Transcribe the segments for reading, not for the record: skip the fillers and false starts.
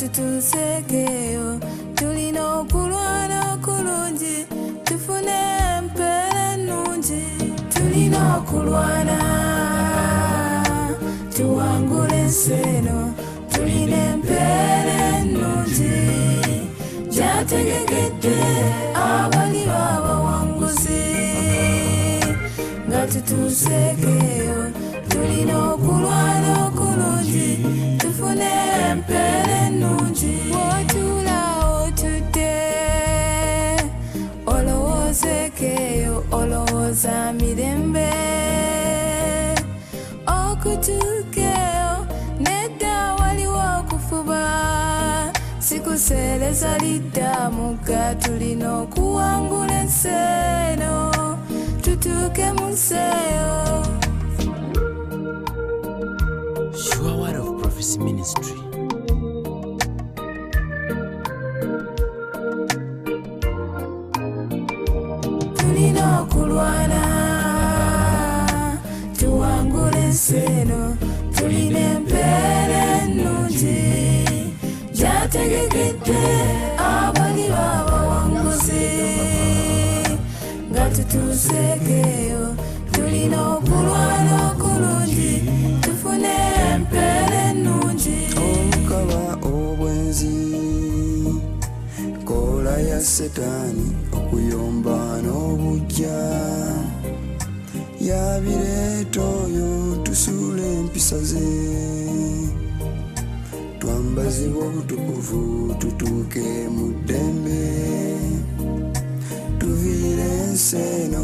Nga tutuuseeko eyo, tulina okulwana okulungi, tufune empeera ennungi. Tulina okulwana tuwangule ensi eno, tulina empeera ennungi gyategekedde abali abawanguzi. Nga tutuuseeko eyo, tulina okulwana okulungi, tufune empeera ennungi. Bw'otuula otudde olowoozeeko eyo, olowooza mirembe okutuuka eyo? Nedda, waliwo okufuba, sikuseereza lidda mugga. Tulina okuwangula ensi eno, tutuuke mu nsi eyo. Sure Word of Prophecy Ministry. Tulina okulwana tuwangule ensi eno, tulina empeera ennungi gyategekedde abali abawanguzi. Nga tutuuseeko eyo, tulina okulwana okulungi, tufune empeera ennungi. Obukaba, obwenzi, kola ya Setaani, okuyomba n'obujja yabireeta oyo. Tusuula empisa ze, twambazibwa obutukuvu, tutuuke mu ddembe, tuviire ensi eno.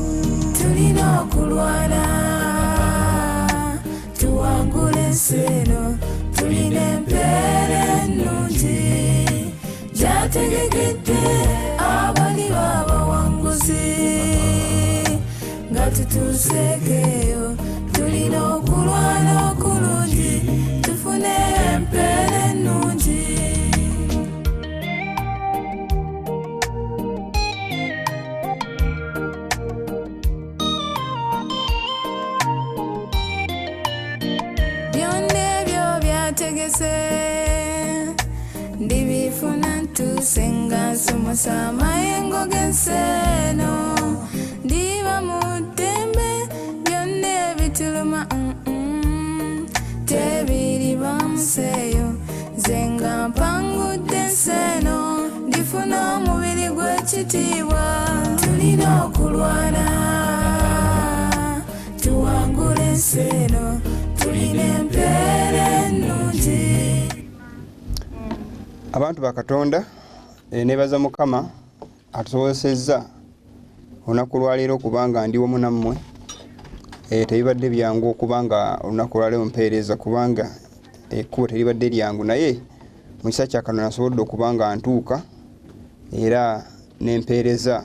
Tulina okulwana tuwangule ensi eno, tulina empeera ennungi gyategekedde abali abawanguzi. Nga tutuuseeko eyo, tulina okulwana okulungi, tufune empeera ennungi. Byonna ebyo byategese ndibifuna ntuuse nga nsomosa amayengo g'ensi eno. Ndiba mu ddembe, byonna ebituluma tebiriba mu nsi eyo. Nze nga mpangudde ensi eno, ndifuna omubiri gw'ekitiibwa. Tulina okulwana tuwangule ensi eno, tulina empeera ennungi. Abantu ba Katonda, nebaza Mukama atusobozesezza olunaku lwaleero okubanga ndi wamu nammwe. Tebibadde byangu okubanga olunaku lwaleero mpeereza, kubanga ekkubo teribadde lyangu, naye mu kisa kya Katonda nasobodde okuba nga ntuuka era nempeereza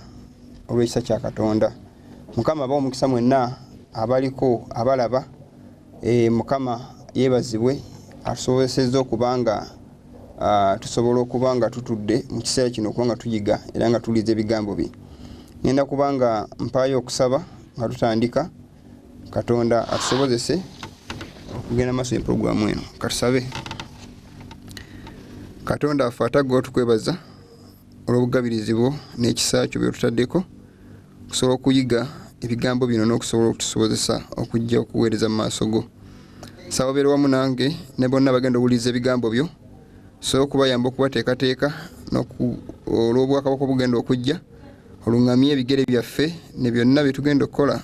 olw'ekisa kya Katonda. Mukama aba omukisa mwenna abaliko abalaba. Mukama yeebazibwe atusobozesezza okuba nga tusobola okuba nga tutudde mu kiseera kino okuba nga tuyiga era nga tuwuliriza ebigambo bye. Ngenda kuba nga mpaayo okusaba nga tutandika, Katonda atusobozese okugenda maaso epuroguramu eno. Katusabe. Katonda affe atagga, otukwebaza olw'obugabirizi bwo n'ekisa kyo byotutaddeko okusobola okuyiga ebigambo bino n'okusobola okutusobozesa okujja okuweereza mu maaso go. Saba obeere wamu nange ne bonna bagenda owuliriza ebigambo byo, sobola okubayamba, okubateekateeka olw'obwakabaka obugenda okujja. Oluŋŋamye ebigere byaffe ne byonna bye tugenda okukola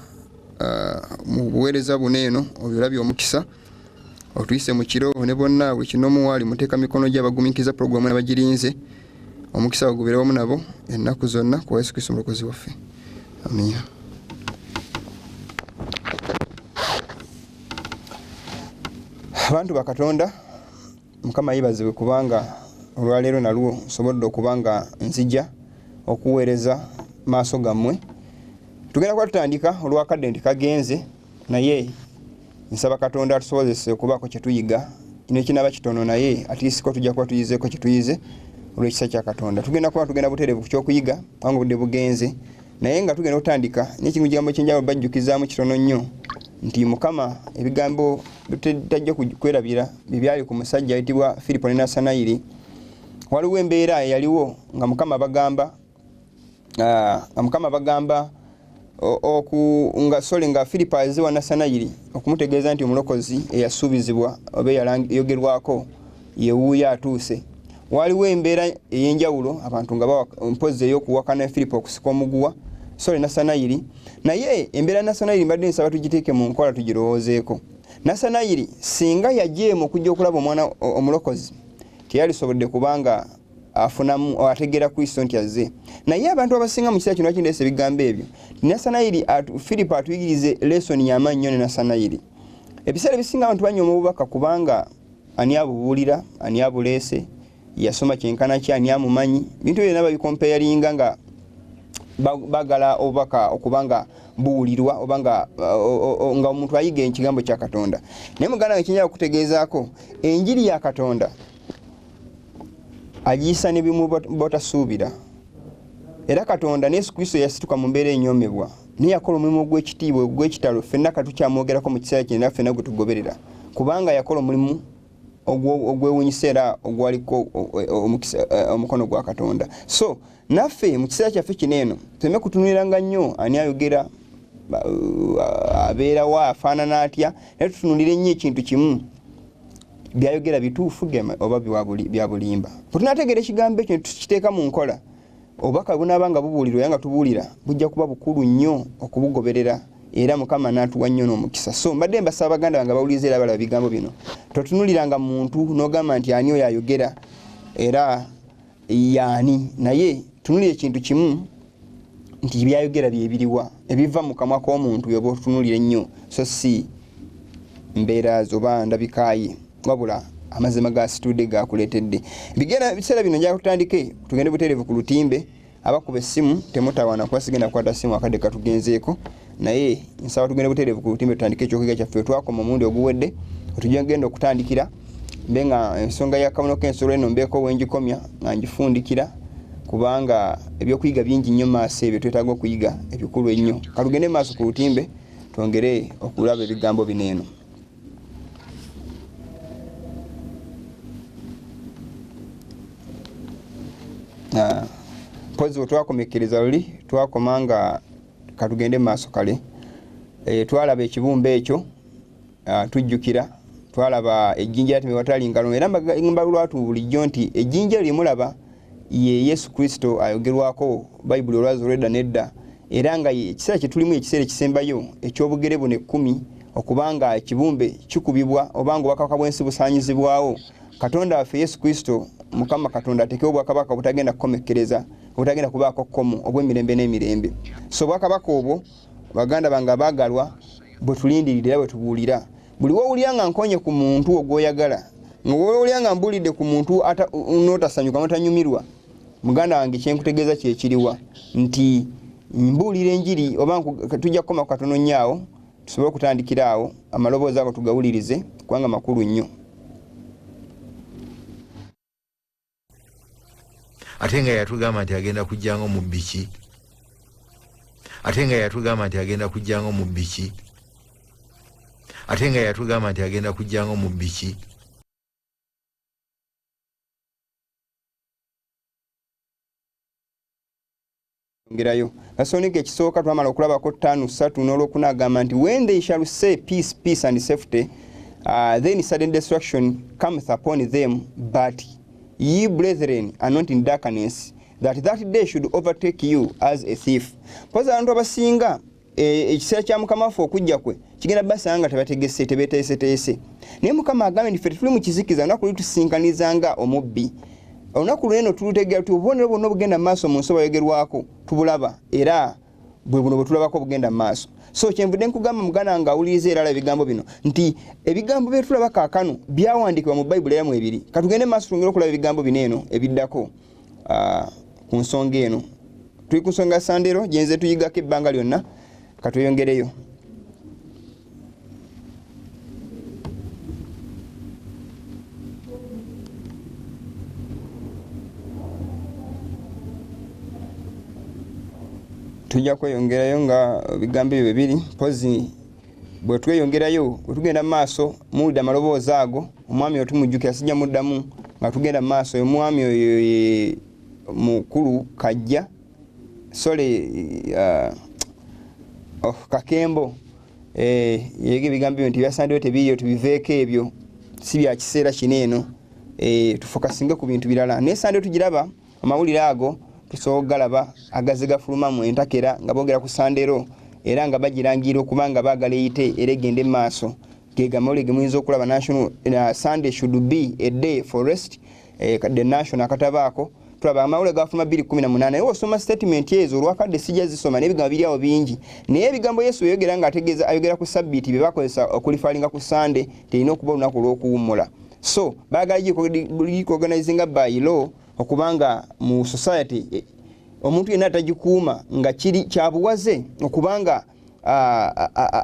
mu buweereza buno eno, obirabye omukisa. Otuyise mu kiro ne bonna buli kinomu waali muteeka mikono gye abagumiikiriza puroguramu n'abagirinze. Omukisa gubeere wamu nabo ennaku zonna, ku Yesu Kristo Omulokozi waffe, amiina. Abantu ba Katonda, Mukama yeebazibwe kubanga olwaleero nalwo nsobodde okuba nga nzija okuweereza maaso gammwe. Tugenda kuba tutandika olwakadde nti kagenze, naye nsaba Katonda atusobozese okubaako kye tuyiga nekinaba kitono, naye at least ko tujja kuba tuyizeeko kye tuyize olw'ekisa kya Katonda. Tugenda kuba tugenda butereevu ku kyokuyiga kubanga obudde bugenze, naye nga tugenda okutandika n'ekimu kigambo kyenjawulo bajjukizaamu kitono nnyo nti Mukama ebigambo tajja kwerabira bye byali ku musajja ayitibwa Firipo ne Nasanayiri. Waliwo embeera eyaliwo nga Mukama bagamba nga sole nga Filipo azze wa Nassanayiri okumutegeeza nti omulokozi eyasuubizibwa oba eyayogerwako yewuuyo atuuse. Waliwo embeera ey'enjawulo abantu nga mpozzi ey'okuwakana Filipo okusika omuguwa sole Nassanayiri. Naye embeera Nassanayiri mbadde nsaba tugiteeke mu nkola tugirowoozeeko. Nassanayiri singa yajeema okujja okulaba omwana omulokozi teyalisobodde kubanga afunamu ategeera Kristo nti azze. Naye abantu abasinga mu kiseera kino bakindeese ebigambo ebyo. Nassanayiri Filipo atuyigirize lesoni y'amaanyi nnyo ne Nassanayiri. Ebiseera ebisinga abantu banyooma obubaka kubanga ani abubuulira, ani abuleese, yasoma kyenkana ki, ani amumanyi. Bintu byonna babikompeyaringa nga bagala obubaka okubanga buwulirwa oba nga omuntu ayiga ekigambo kya Katonda. Naye muganda wange kyenjagala okutegeezaako, enjiri ya Katonda agiyisa ne bimu botasuubira. Era Katonda ne Yesu Kristo yasituka mu mbeera enyoomebwa, naye yakola omulimu ogw'ekitiibwa ogw'ekitalo ffenna katukyamwogerako mu kiseera kino era ffenna gwe tugoberera, kubanga yakola omulimu ogwewuunyisa era ogwaliko omukono gwa Katonda. So naffe mu kiseera kyaffe kino eno tuleme kutunuliranga nnyo ani ayogera, abeerawo, afaanana atya, naye tutunulire nnyo ekintu kimu, byayogera bituufu oba bya bulimba. Bwe tunaategeera ekigambo ekyo ne tukiteeka mu nkola, obubaka bunaaba nga bubuulirwa era nga tubuulira, bujja kuba bukulu nnyo okubugoberera era Mukama n'atuwa nnyo n'omukisa. So mbadde mbasaba baganda bange abawuliriza era abalaba ebigambo bino, totunuliranga muntu n'ogamba nti ani oyo ayogera era yaani, naye tunulira ekintu kimu nti byayogera bye biriwa, ebiva mu kamwa k'omuntu byoba otunulira ennyo, so si mbeera zo oba ndabika ye, wabula amazima gasitudde gakuleetedde. Ebiseera bino njagala tutandike tugende butereevu ku lutimbe. Abakuba essimu temutawaana kuba sigenda kukwata ssimu akadde katugenzeeko, naye nsaba tugende butereevu ku lutimbe tutandike ekyokuyiga kyaffe. Twakoma omulundi oguwedde tugenda okutandikira mbe nga ensonga ya kabonero k'ensolo eno mbeeko wengikomya nga ngifundikira, kubanga ebyokuyiga bingi nnyo maaso ebyo twetaaga okuyiga ebikulu ennyo. Katugende maaso ku lutimbe twongere okulaba ebigambo bino eno. Mpozi bwe twakomekereza luli twakoma nga katugende maaso kale. Twalaba ekibumbe ekyo, tujjukira twalaba ejjinja lyateme watali ngalo, era mba lwatu bulijjo nti ejjinja lye mulaba ye Yesu Kristo ayogerwako Bayibuli olwazi olw'edda n'edda, era nga ekiseera kye tulimu ekiseera ekisembayo eky'obugere buno 10 okubanga ekibumbe kikubibwa oba nga obwakabaka bw'ensi busaanyizibwawo. Katonda waffe Yesu Kristo Mukama Katonda ateekewo obwakabaka obutagenda kukomekkereza, obutagenda kubaako kkomo, obw'emirembe n'emirembe. So obwakabaka obwo baganda bange abaagalwa bwe tulindiridde era bwe tubuulira. Buli w'owulira nga nkonye ku muntu ogw'oyagala, nga w'owulira nga mbuulidde ku muntu n'otasanyuka n'otanyumirwa, muganda wange kye nkutegeeza kye kiriwa nti mbuulira enjiri oba tujja kukoma ku katono nnyo awo tusobole okutandikira awo amaloboozi ago tugawulirize kubanga makulu nnyo. Ate nga yatugamba nti agenda kujjanga omubbi ki? Ate nga yatugamba nti agenda kujjanga omubbi ki? Ate nga yatugamba nti agenda kujjanga omubbi ki? Ngerayo. Thessalonike ekisooka twamala okulabako 5:3 n'olwokuna agamba nti when they shall say peace, peace and safety, then sudden destruction cometh upon them, but ye brethren are not in darkness, that that day should overtake you as a thief. Mpozi abantu abasinga ekiseera kya Mukama waffe okujja kwe kigenda basanga nga tebategese, tebeeteeseteese. Naye Mukama agambye nti ffe tetuli mu kizikiza, olunaku luli tusinkaniza nga omubbi. Olunaku lweno tulutegeera tuti obubonero bwonna obugenda mu maaso mu nsi obayogerwako tubulaba, era bwe buno bwe tulabako obugenda mu maaso. So kyenvudde nkugamba muganda nga awuliriza era alaba ebigambo bino nti ebigambo bye tulaba kaakano byawandiikibwa mu Bayibuli era mwebiri. Katugende mu maaso twongere okulaba ebigambo bino eno ebiddako ku nsonga eno. Tuli ku nsonga ya Sandero gye nze tuyigako ebbanga lyonna, katweyongereyo. Tujja kweyongerayo nga ebigambo ebyo bwe biri. Mpozi bwe tweyongerayo, bwe tugenda mu maaso, muwulidde amaloboozi ago, omwami oyo tumujjukira, sijja muddamu Nga tugenda mu maaso, omwami oyo ye mukulu Kajja, sole Kakembo, yega ebigambo ebyo nti ebya Sunday tebiriyo, tubiveeko ebyo, si bya kiseera kino eno, tufokasinge ku bintu birala. Naye Sunday tugiraba amawulire ago tusobola okugalaba agaze gafulumamu entakera nga boogera ku Sunday law, era nga bagirangira okuba nga baagala eyite era egende mu maaso. Ge gamawulire ge muyinza okulaba. National, Sunday should be a day for rest, the National akatabaako tulaba amawulire gafuluma 2018. Naye osoma statement ezo olwakadde sijja zisoma, n'ebigambo biri awo bingi, naye ebigambo Yesu yayogera nga ategeeza ayogera ku Sabbiiti bye bakozesa okulifalinga ku Sunday, terina okuba olunaku olw'okuwummula. So baagala giorganizinga by law okubanga mu society omuntu yenna atagikuuma nga kiri kyabuwaze okubanga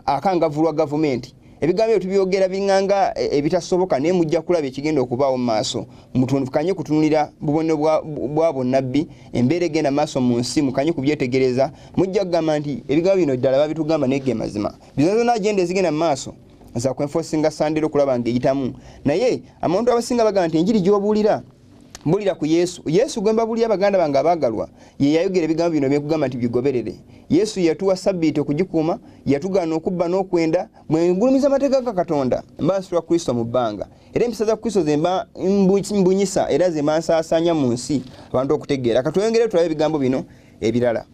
akangavulwa gavumenti. Ebigambo ebyo tubyogera biŋŋanga ebitasoboka, naye mujja kulaba ekigenda okubaawo mu maaso. Mukanye kutunulira bubonero bwa bonnabbi, embeera egenda maaso mu nsi, mukanye kubyetegereza, mujja kugamba nti ebigambo bino ddala babitugamba, naye ge mazima. Zonna zonna agenda ezigenda mu maaso za kwenforcinga Sunday okulaba ng'eyitamu. Naye abantu abasinga bagamba nti enjiri gy'obuulira mbulira ku Yesu. Yesu gwe mbabuulira, baganda bange abaagalwa, ye yayogera ebigambo bino byekugamba nti bigoberere. Yesu yatuwa Sabbiiti okugikuuma, yatugaana okubba n'okwenda. Bwe ngulumiza amateeka ga Katonda, mba nsitula Kristo mu bbanga, era empisa za Kristo ze mba mbunyisa era ze mba nsaasaanya mu nsi abantu okutegeera. Katweyongereyo tulabe ebigambo bino ebirala.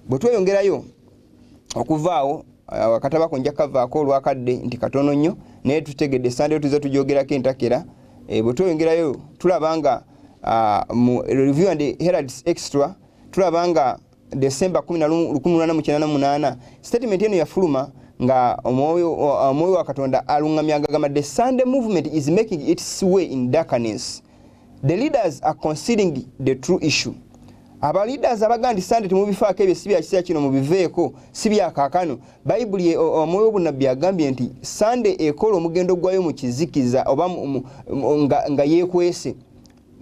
Bwe tweyongerayo okuvaawo akatabako nja kavaako olwakadde nti katono nnyo, naye tutegedde Sunday tuze tugyogerako entakera. Bwe tweyongerayo tulaba nga mu Review and Herald Extra tulaba nga December 1888 statement eno yafuluma nga omwoyo wa Katonda aluŋŋamya agagamba, "The Sunday movement is making its way in darkness. The leaders are concealing the true issue." Aba leaders abagamba nti Sunday temubifaako, ebyo si bya kiseera kino, mubiveeko, si bya kaakano. Bayibuli, omwoyo w'obunnabbi agambye nti Sunday ekola omugendo gwayo mu kizikiza oba nga yeekwese,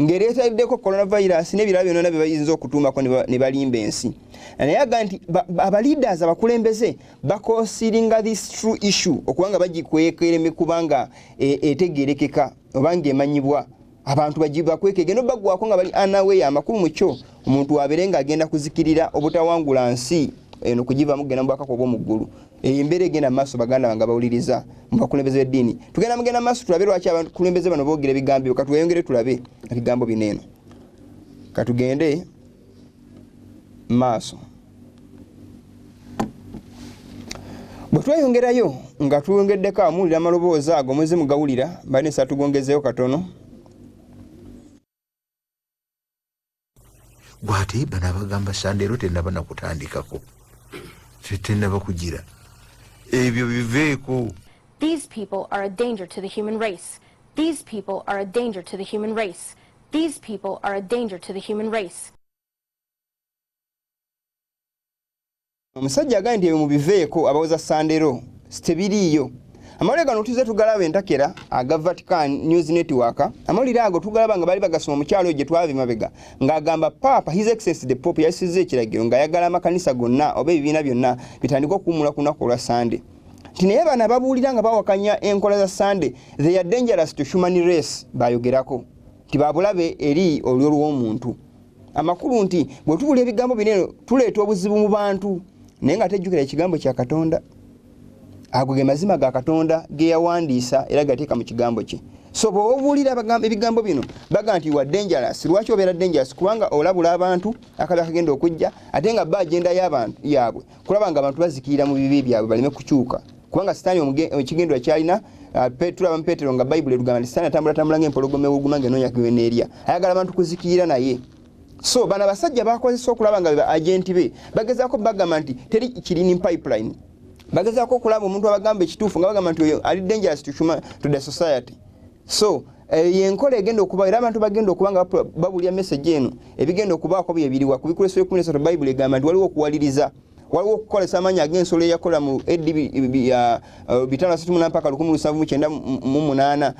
ng'ereetaddeko coronavirus n'ebirala byonna bye bayinza okutuumako ne balimba ensi. Naye agamba nti aba leaders, abakulembeze, baconcealinga this true issue okuba nga bagikweka kubanga etegeerekeka oba ng'emanyibwa abantu bakweka, egenda obaggwako nga bali unaware. Amakulu mu kyo omuntu abeere ng'agenda kuzikirira obutawangula nsi eno kugivamu kugenda mu bwakabaka obw'omu ggulu. Eyo embeera egenda mu maaso, baganda bange abawuliriza, mu bakulembeze b'eddiini. Tugenda mugenda mu maaso tulabe lwaki abakulembeze bano boogera ebigambo ebyo. Katweyongere tulabe ebigambo bino eno. Katugende maaso. Bwe tweyongerayo nga twongeddeko, amuwulira amaloboozi ago muzimu gawulira balina, tugongezeeyo katono. Gwate bano abagamba Sunday law tenaba nakutandikako, tenaba kugira, ebyo biveeko. These people are a danger to the human race. These people are a danger to the human race. These people are a danger to the human race. Omusajja agambye nti ebyo mubiveeko, abawoza Sunday law tebiriiyo. Amawulire gano tuze tugalaba entakera aga Vatican News Network. Amawulire ago tugalaba nga bali bagasoma omukyalo oyo gye twava emabega ng'agamba Paapa, His Excellence the Pope, yayisizza ekiragiro ng'ayagala amakanisa gonna oba ebibiina byonna bitandike okuwummula ku lunaku olwa Sande, nti naye bano ababuulira nga bawakanya enkola za Sande, they are dangerous to human race. Bayogerako nti babulabe eri olyo lw'omuntu. Amakulu nti bwe tuwulira ebigambo bino eno tuleeta obuzibu mu bantu, naye nga tejjukira ekigambo kya Katonda. Ago ge mazima ga Katonda ge yawandiisa era gateeka mu kigambo kye. So bw'obuulira ebigambo bino baga nti wa dangerous. Lwaki obeera dangerous? Kubanga olabula abantu akabi akagenda okujja, ate nga ba agenda y'abantu yaabwe kulaba nga abantu bazikirira mu bibi byabwe baleme kukyuka, kubanga Sitaani ekigendwa kyalina. Tulaba mu Peetero nga Bayibuli etugamba nti Sitaani atambulatambula ng'empologoma ewuluguma ng'enoonya gweneerya, ayagala abantu kuzikirira. Naye so bano abasajja bakozesa okulaba nga be agenti be bagezaako bagamba nti teri kirini pipeline, bagezaako okulaba omuntu abagamba ekituufu nga bagamba nti oyo ali dangerous to the society. So yenkola egenda okuba era abantu bagenda okuba nga babulya message eno. Ebigenda okubaako byebiriwa ku Bikulu 13, Bayibuli egamba nti waliwo okuwaliriza, waliwo okukolesa amaanyi ag'ensolo eyakola mu AD 538 mpaka 1798,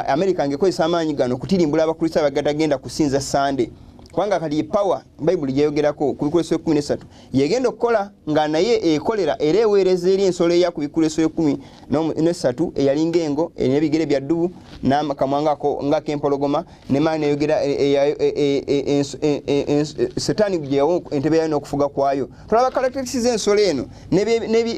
America ng'ekozesa amaanyi gano okutirimbula Abakristaayo bagatagenda kusinza Sande. Kubanga kati power Bayibuli gyeyogerako ku Bikulu essula 13 yegenda okukola nga naye ekolera era eweereza eri ensolo eya ku Bikulu essula 13 eyalinga engo erina ebigere bya ddubu n'akamwa ng'ak'empologoma ne maani neyogera Setaani gye yawa entebe yayo n'okufuga kwayo. Tulaba characteristics z'ensolo eno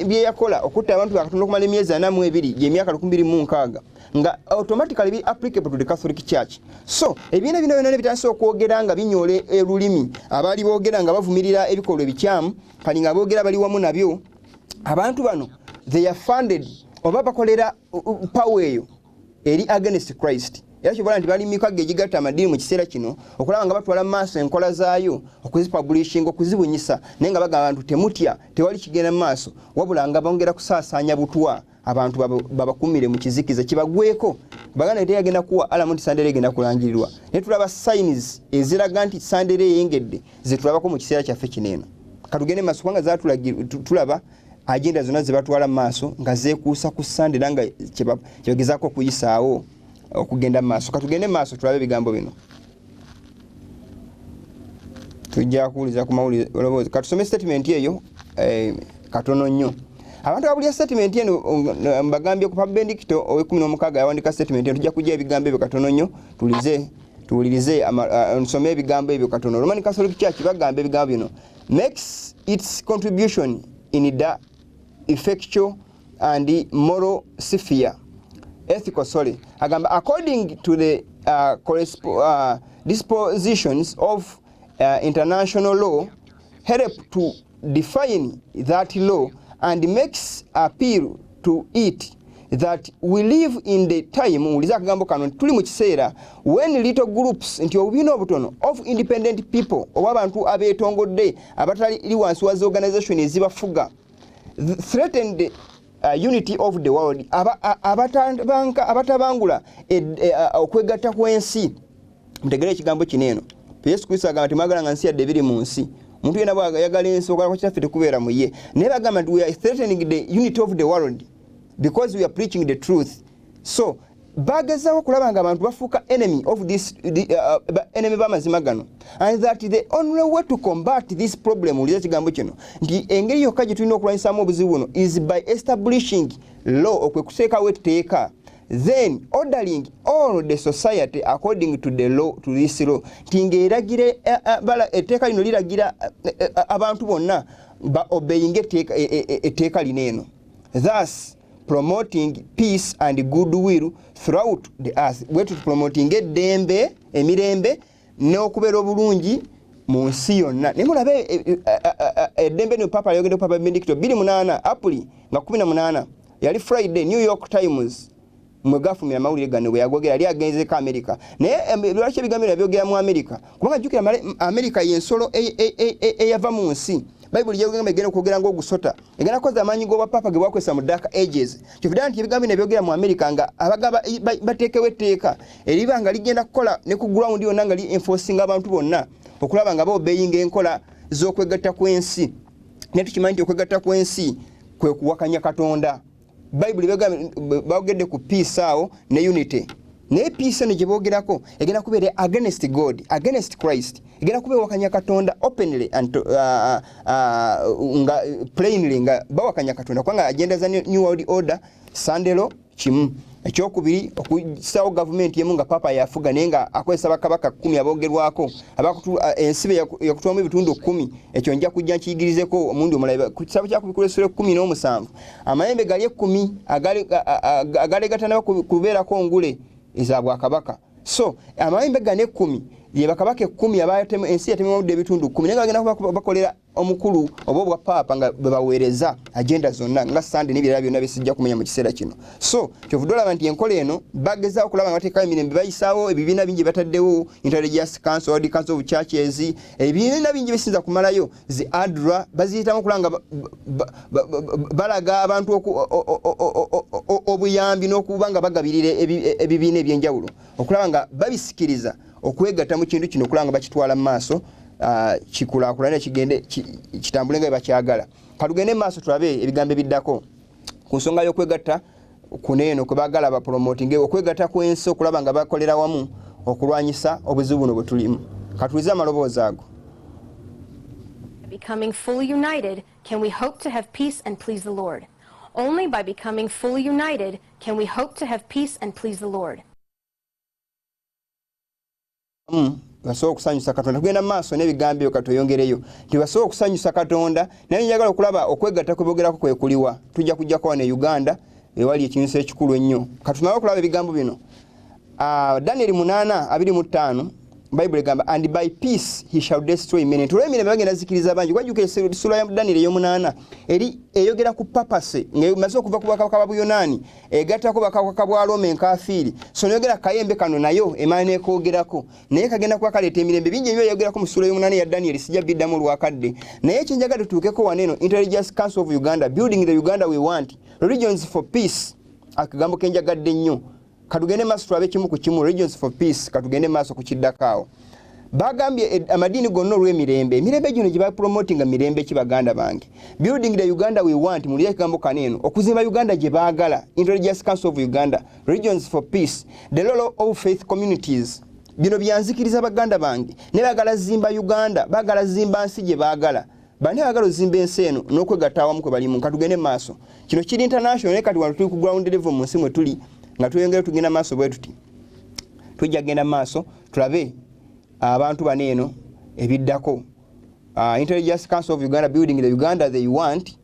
byeyakola okutta abantu ba Katonda okumala emyezi 42, gyemyaka 2060, nga automatically be applicable to the Catholic Church. So ebibiina bino byonna bitandise okwogera nga binyola olulimi. Abaali boogera nga bavumirira ebikolwa ebikyamu, kali nga boogera bali wamu nabyo. Abantu bano, they are funded oba bakolera power eyo eri against Christ. Era kyobola nti bali mikago egigatta amadiini mu kiseera kino okulaba nga batwala mu maaso enkola zaayo, okuzipublishing, okuzibunyisa, naye nga bagamba abantu temutya, tewali kigenda mu maaso, wabula nga bongera kusaasaanya butwa abantu babakumire mu kizikiza kibagweko. Baganda teyagenda kuwa alamu nti Sunday law egenda kulangirirwa, naye tulaba signs eziraga nti Sunday law eyengedde zetulabako mu kiseera kyaffe kino eno. Katugende maaso, kubanga tulaba agenda zonna zebatwala mu maaso nga zeekuusa ku Sunday, era nga kyebagezaako okuyisaawo okugenda mu maaso. Katugende mu maaso tulabe ebigambo bino, tujja kuwuliza ku mawulire. Katusome statement eyo katono nnyo. Abantu abulya statement eno mbagambye ku Papa Benedicto ow'16 yawandika statement eno. Tujja kujja ebigambo ebyo katono nnyo, tulize tuwulirize, nsome ebigambo ebyo katono. Roman Catholic Church bagamba ebigambo bino: makes its contribution in the effectual and moral sphere, ethical, sorry, agamba according to the dispositions of international law, help to define that law and makes appeal to it that we live in the time, wuliza akagambo kano, nti tuli mu kiseera when little groups, nti obubiina obutono, of independent people, oba abantu abeetongodde abatali wansi wa organization ezibafuga, threaten the unity of the world, abatabangula okwegatta kw'ensi. Mutegere ekigambo kino eno. Yesu Kristo agamba timwagala nga nsi yadde ebiri mu nsi. Omuntu yena bwayagala ensi, okwagala kwa Kitaffe tekubeera mu ye. Naye bagamba nti we are threatening the unity of the world because we are preaching the truth. So bagezaako okulaba nga abantu bafuuka enemy of this enemy b'amazima gano, and that the only way to combat this problem, wuliza ekigambo kino, nti engeri yokka gye tulina okulwanyisaamu obuzibu buno is by establishing law, okwe kuteekawo etteeka, then ordering all the society according to the law, to this law, nti ng'eragira etteeka lino liragira abantu bonna ba obeying etteeka lino eno, thus promoting peace and goodwill throughout the earth. Bwetu promoting eddembe, emirembe n'okubeera obulungi mu nsi yonna. Naye mulabe eddembe lino papa yayogedde, Papa Benedicto, 28 April nga 18, yali Friday, New York Times mwe gafumira amawulire gano bwe yagogera. Yali agenzeko America, naye lwaki ebigambo bino yabyogera mu America? Kubanga jjukira America y'ensolo eyava mu nsi. Bayibuli yegamba egenda okwogera ng'ogusota, egenda kukoza amaanyi g'obwapapa ge bwakozesa mu Dark Ages. Kyovudde nti ebigambo bino byogera mu America nga abagaba bateekewo etteeka eriba nga ligenda kukola ne ku ground yonna, nga li enforcing abantu bonna okulaba nga baobeyinga enkola z'okwegatta kw'ensi. Naye tukimanyi nti okwegatta kw'ensi kwe kuwakanya Katonda. Bayibuli bagedde ku peace awo ne unity, naye peace eno gye boogerako egenda kubeera against God, against Christ, egenda kuba ewakanya Katonda openly and nga plainly nga bawakanya Katonda, kubanga agenda za New World Order, Sunday law kimu, ekyokubiri okusaawo gavumenti emu nga papa yafuga, naye nga akozesa bakabaka 10 aboogerwako, ensi be yakutwamu ebitundu 10. Ekyo nja kujja nkiyigirizeko omulundi omulala ku kitabo kyakubikula essula 17. Amayembe gali 10 agalegatana kubeerako ngule eza bwakabaka. So amayembe gano 10 ye bakabaka 10 ensi yatemewudde ebitundu 10, naye nga bagenda kuba bakolera omukulu oba obwa paapa nga bwe baweereza agenda zonna nga Sande n'ebirala byonna byesijja kumenya mu kiseera kino. So kyovudde olaba nti enkola eno bagezaako okulaba nga bateekawo emirembe, bayisaawo ebibiina bingi, bataddewo Interreligious Council, World Council of Churches, ebibiina bingi bisinza kumalayo zi ADRA, baziyitamu okulaba nga balaga abantu obuyambi n'okuba nga bagabirira ebibiina ebyenjawulo okulaba nga babisikiriza okwegatta mu kintu kino, okulaba nga bakitwala mu maaso, kikulaakulane, kigende kitambule nga bwe bakyagala. Katugende mu maaso tulabe ebigambo ebiddako ku nsonga y'okwegatta kuneeno kwe baagala bapromotinge okwegatta kw'ensi okulaba nga bakolera wamu okulwanyisa obuzibu buno bwe tulimu. Katulize amaloboozi ago. Becoming fully united can we hope to have peace and please the Lord. Only by becoming fully united can we hope to have peace and please the Lord. Basobola okusanyusa Katonda. Tugenda mu maaso n'ebigambo ebyo, katweyongereyo nti basobola okusanyusa Katonda. Naye njagala okulaba okwegatta kwe boogerako kwe kuliwa. Tujja kujjako wano e Uganda ewali ekinyusi ekikulu ennyo. Katumale okulaba ebigambo bino. Daniel 8:25 Bayibuli egamba, and by peace he shall destroy many. Nti olw'emirembe bagenda zikiriza bangi. Wajjukira essula ya Daniel ey'omunaana eri eyogera ku papacy ng'emaze okuva ku bwakabaka bwa Buyonaani egattako bwakabaka bwa Roma enkafiiri. So neyogera ku kayembe kano nayo emala n'ekoogerako, naye kagenda kuba kaleeta emirembe bingi ebyo eyogerako mu ssula y'omunaana eya Daniel, sijja biddamu olwakadde. Naye kyenjagala tutuukeko wano eno, Interreligious Council of Uganda, building the Uganda we want, religions for peace, akagambo kenjagadde nnyo. Katugende maaso tulabe kimu ku kimu. Religions for peace, katugende maaso ku kiddako awo. Bagambye amadiini gonna olw'emirembe. Emirembe gino gye bapromotinga mirembe ki, baganda bange? Building the Uganda we want, mulire ekigambo kano eno, okuzimba Uganda gye baagala. Interreligious Council of Uganda, religions for peace, the role of faith communities. Bino byanzikiriza, baganda bange, naye baagala zimba Uganda, baagala zimba nsi gye baagala. Bani baagala ozimba ensi eno n'okwegatta awamu kwe balimu? Katugende maaso. Kino kiri international, naye kati wano tuli ku ground level mu nsi mwe tuli. Nga tweyongera tugenda maaso bwe tuti, tujja kugenda maaso tulabe abantu bano eno ebiddako. Interreligious Council of Uganda, building the Uganda they want.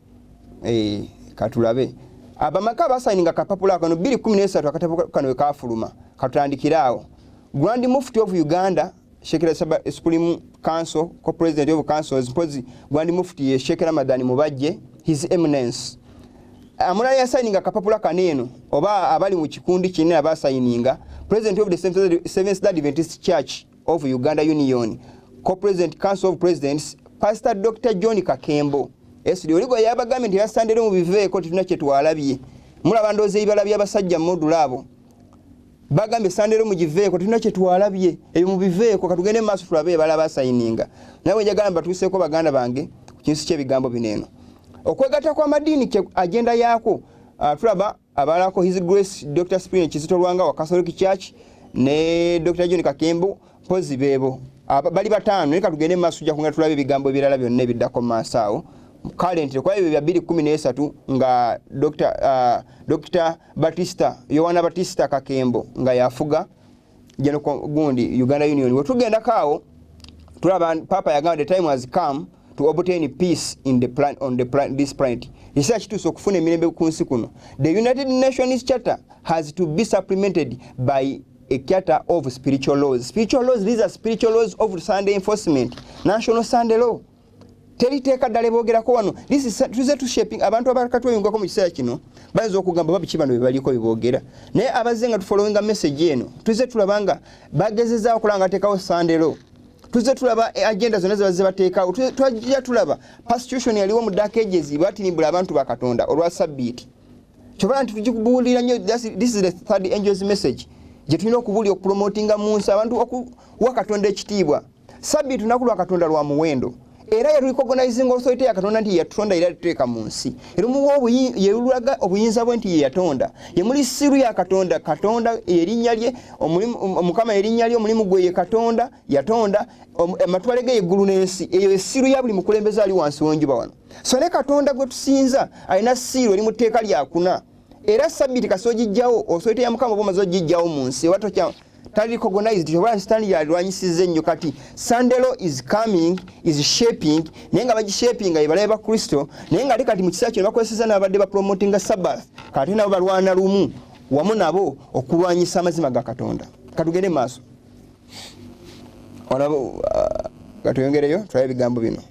Katulabe abamaka abasayininga akapapula kano 2013, akatabo kano wekafuluma. Katutandikire awo. Grand Mufti of Uganda, Sheikh Supreme Council, co-president of councils, mpozi Grand Mufti ye Sheikh Ramadan Mubajje, His Eminence. Amulala yasayininga akapapula kano eno oba abali mu kikundi kinene abasayininga, President of the Seventh Day Adventist Church of Uganda Union, co-president Council of Presidents, Pastor Dr. John Kakembo esiri oligo yabagambye nti yasandere mu biveeko, tetulina kye twalabye. Mulaba ndowooza ebibala by'abasajja modula abo bagambye Sunday law mugiveeko, tulina kye twalabye, ebyo mubiveeko. Katugende mu maaso tulabe ebala basayininga. Nawe njagala mbatuuseeko, baganda bange, ku kinsi ky'ebigambo bino eno, okwegatta kw'amadiini agenda yaako. Tulaba abalako His Grace Dr. Cyprian Kizito Lwanga wa Catholic Church ne Dr. John Kakembo, mpozi beebo bali bataano. Naye katugende mu maaso, tujja kugenda tulabe ebigambo ebirala byonna ebiddako mu maaso awo. Currently kwa ebyo bya 2013 nga Dr. Batista Yohana Batista Kakembo nga yafuga General gundi Uganda Union. Wetugendako awo tulaba Papa yagamba, the time has come to obtain peace in the plan, on the plan, this planet. Ekiseera kituuse okufuna emirembe ku nsi kuno. The United Nations Charter has to be supplemented by a charter of spiritual laws. Spiritual laws, these are spiritual laws of Sunday enforcement, national Sunday law. Teri teeka ddala eboogerako wano. This is tuze tushaping. Abantu abakatweyungako mu kiseera kino bayinza okugamba babiki bano bebaliko beboogera, naye abazze nga tufollowinga message eno, tuze tulaba nga bagezezaawo okulaba nga bateekawo Sunday law. Tuze tulaba agenda zonna zebazze bateekawo. Twajja tulaba persecution yaliwo mu Dark Ages, batirimbula abantu ba Katonda olwa sabbiiti. Kyobala nti tugikubuulira nnyo. This is the third angel's message gye tulina okubuulira, okupromotinga mu nsi, abantu okuwa Katonda ekitiibwa. Sabbiiti lunaku lwa Katonda lwa muwendo, era yerecognizing authority ya Katonda nti yatonda era tuteeka mu nsi, erumuwa yelulaga obuyinza bwe nti ye yatonda, yemuli seal ya Katonda. Katonda erinnya lye, Mukama erinnya lye, omulimu gwe ye Katonda yatonda, amatwale ge yeggulu n'ensi. Eyo eseal ya buli mukulembeze ali wansi w'enjuba wano. So ne Katonda gwe tusinza alina seal eri mu tteeka lyakuna, era sabbiiti kasi ogijjawo, authority ya Mukama oba omaze ogijjawo mu nsi, oba tokya tali recognized, oba Sitaani yalwanyisiza ennyo. Kati Sunday law is coming, is shaping, naye nga bagishapinga ebalabe ba Kristo. Naye nga ate kati mu kiseera kino bakozeseza n'abadde bapromotinga Sabbath, kati nabo balwana lumu wamu nabo okulwanyisa amazima ga Katonda. Katugende maaso. Olaba, katweyongereyo tulabe ebigambo bino.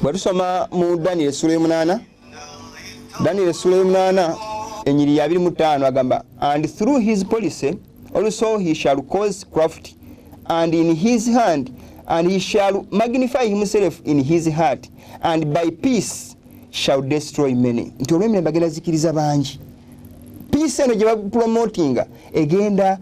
Bwe tusoma mu Daniel essula y'omunaana, Daniel essula y'omunaana enyiri ya 25, agamba, and through his policy also he shall cause craft and in his hand, and he shall magnify himself in his heart, and by peace shall destroy many. Nti olw'emirembe agenda zikiriza bangi. Peace eno gye bapromotinga egenda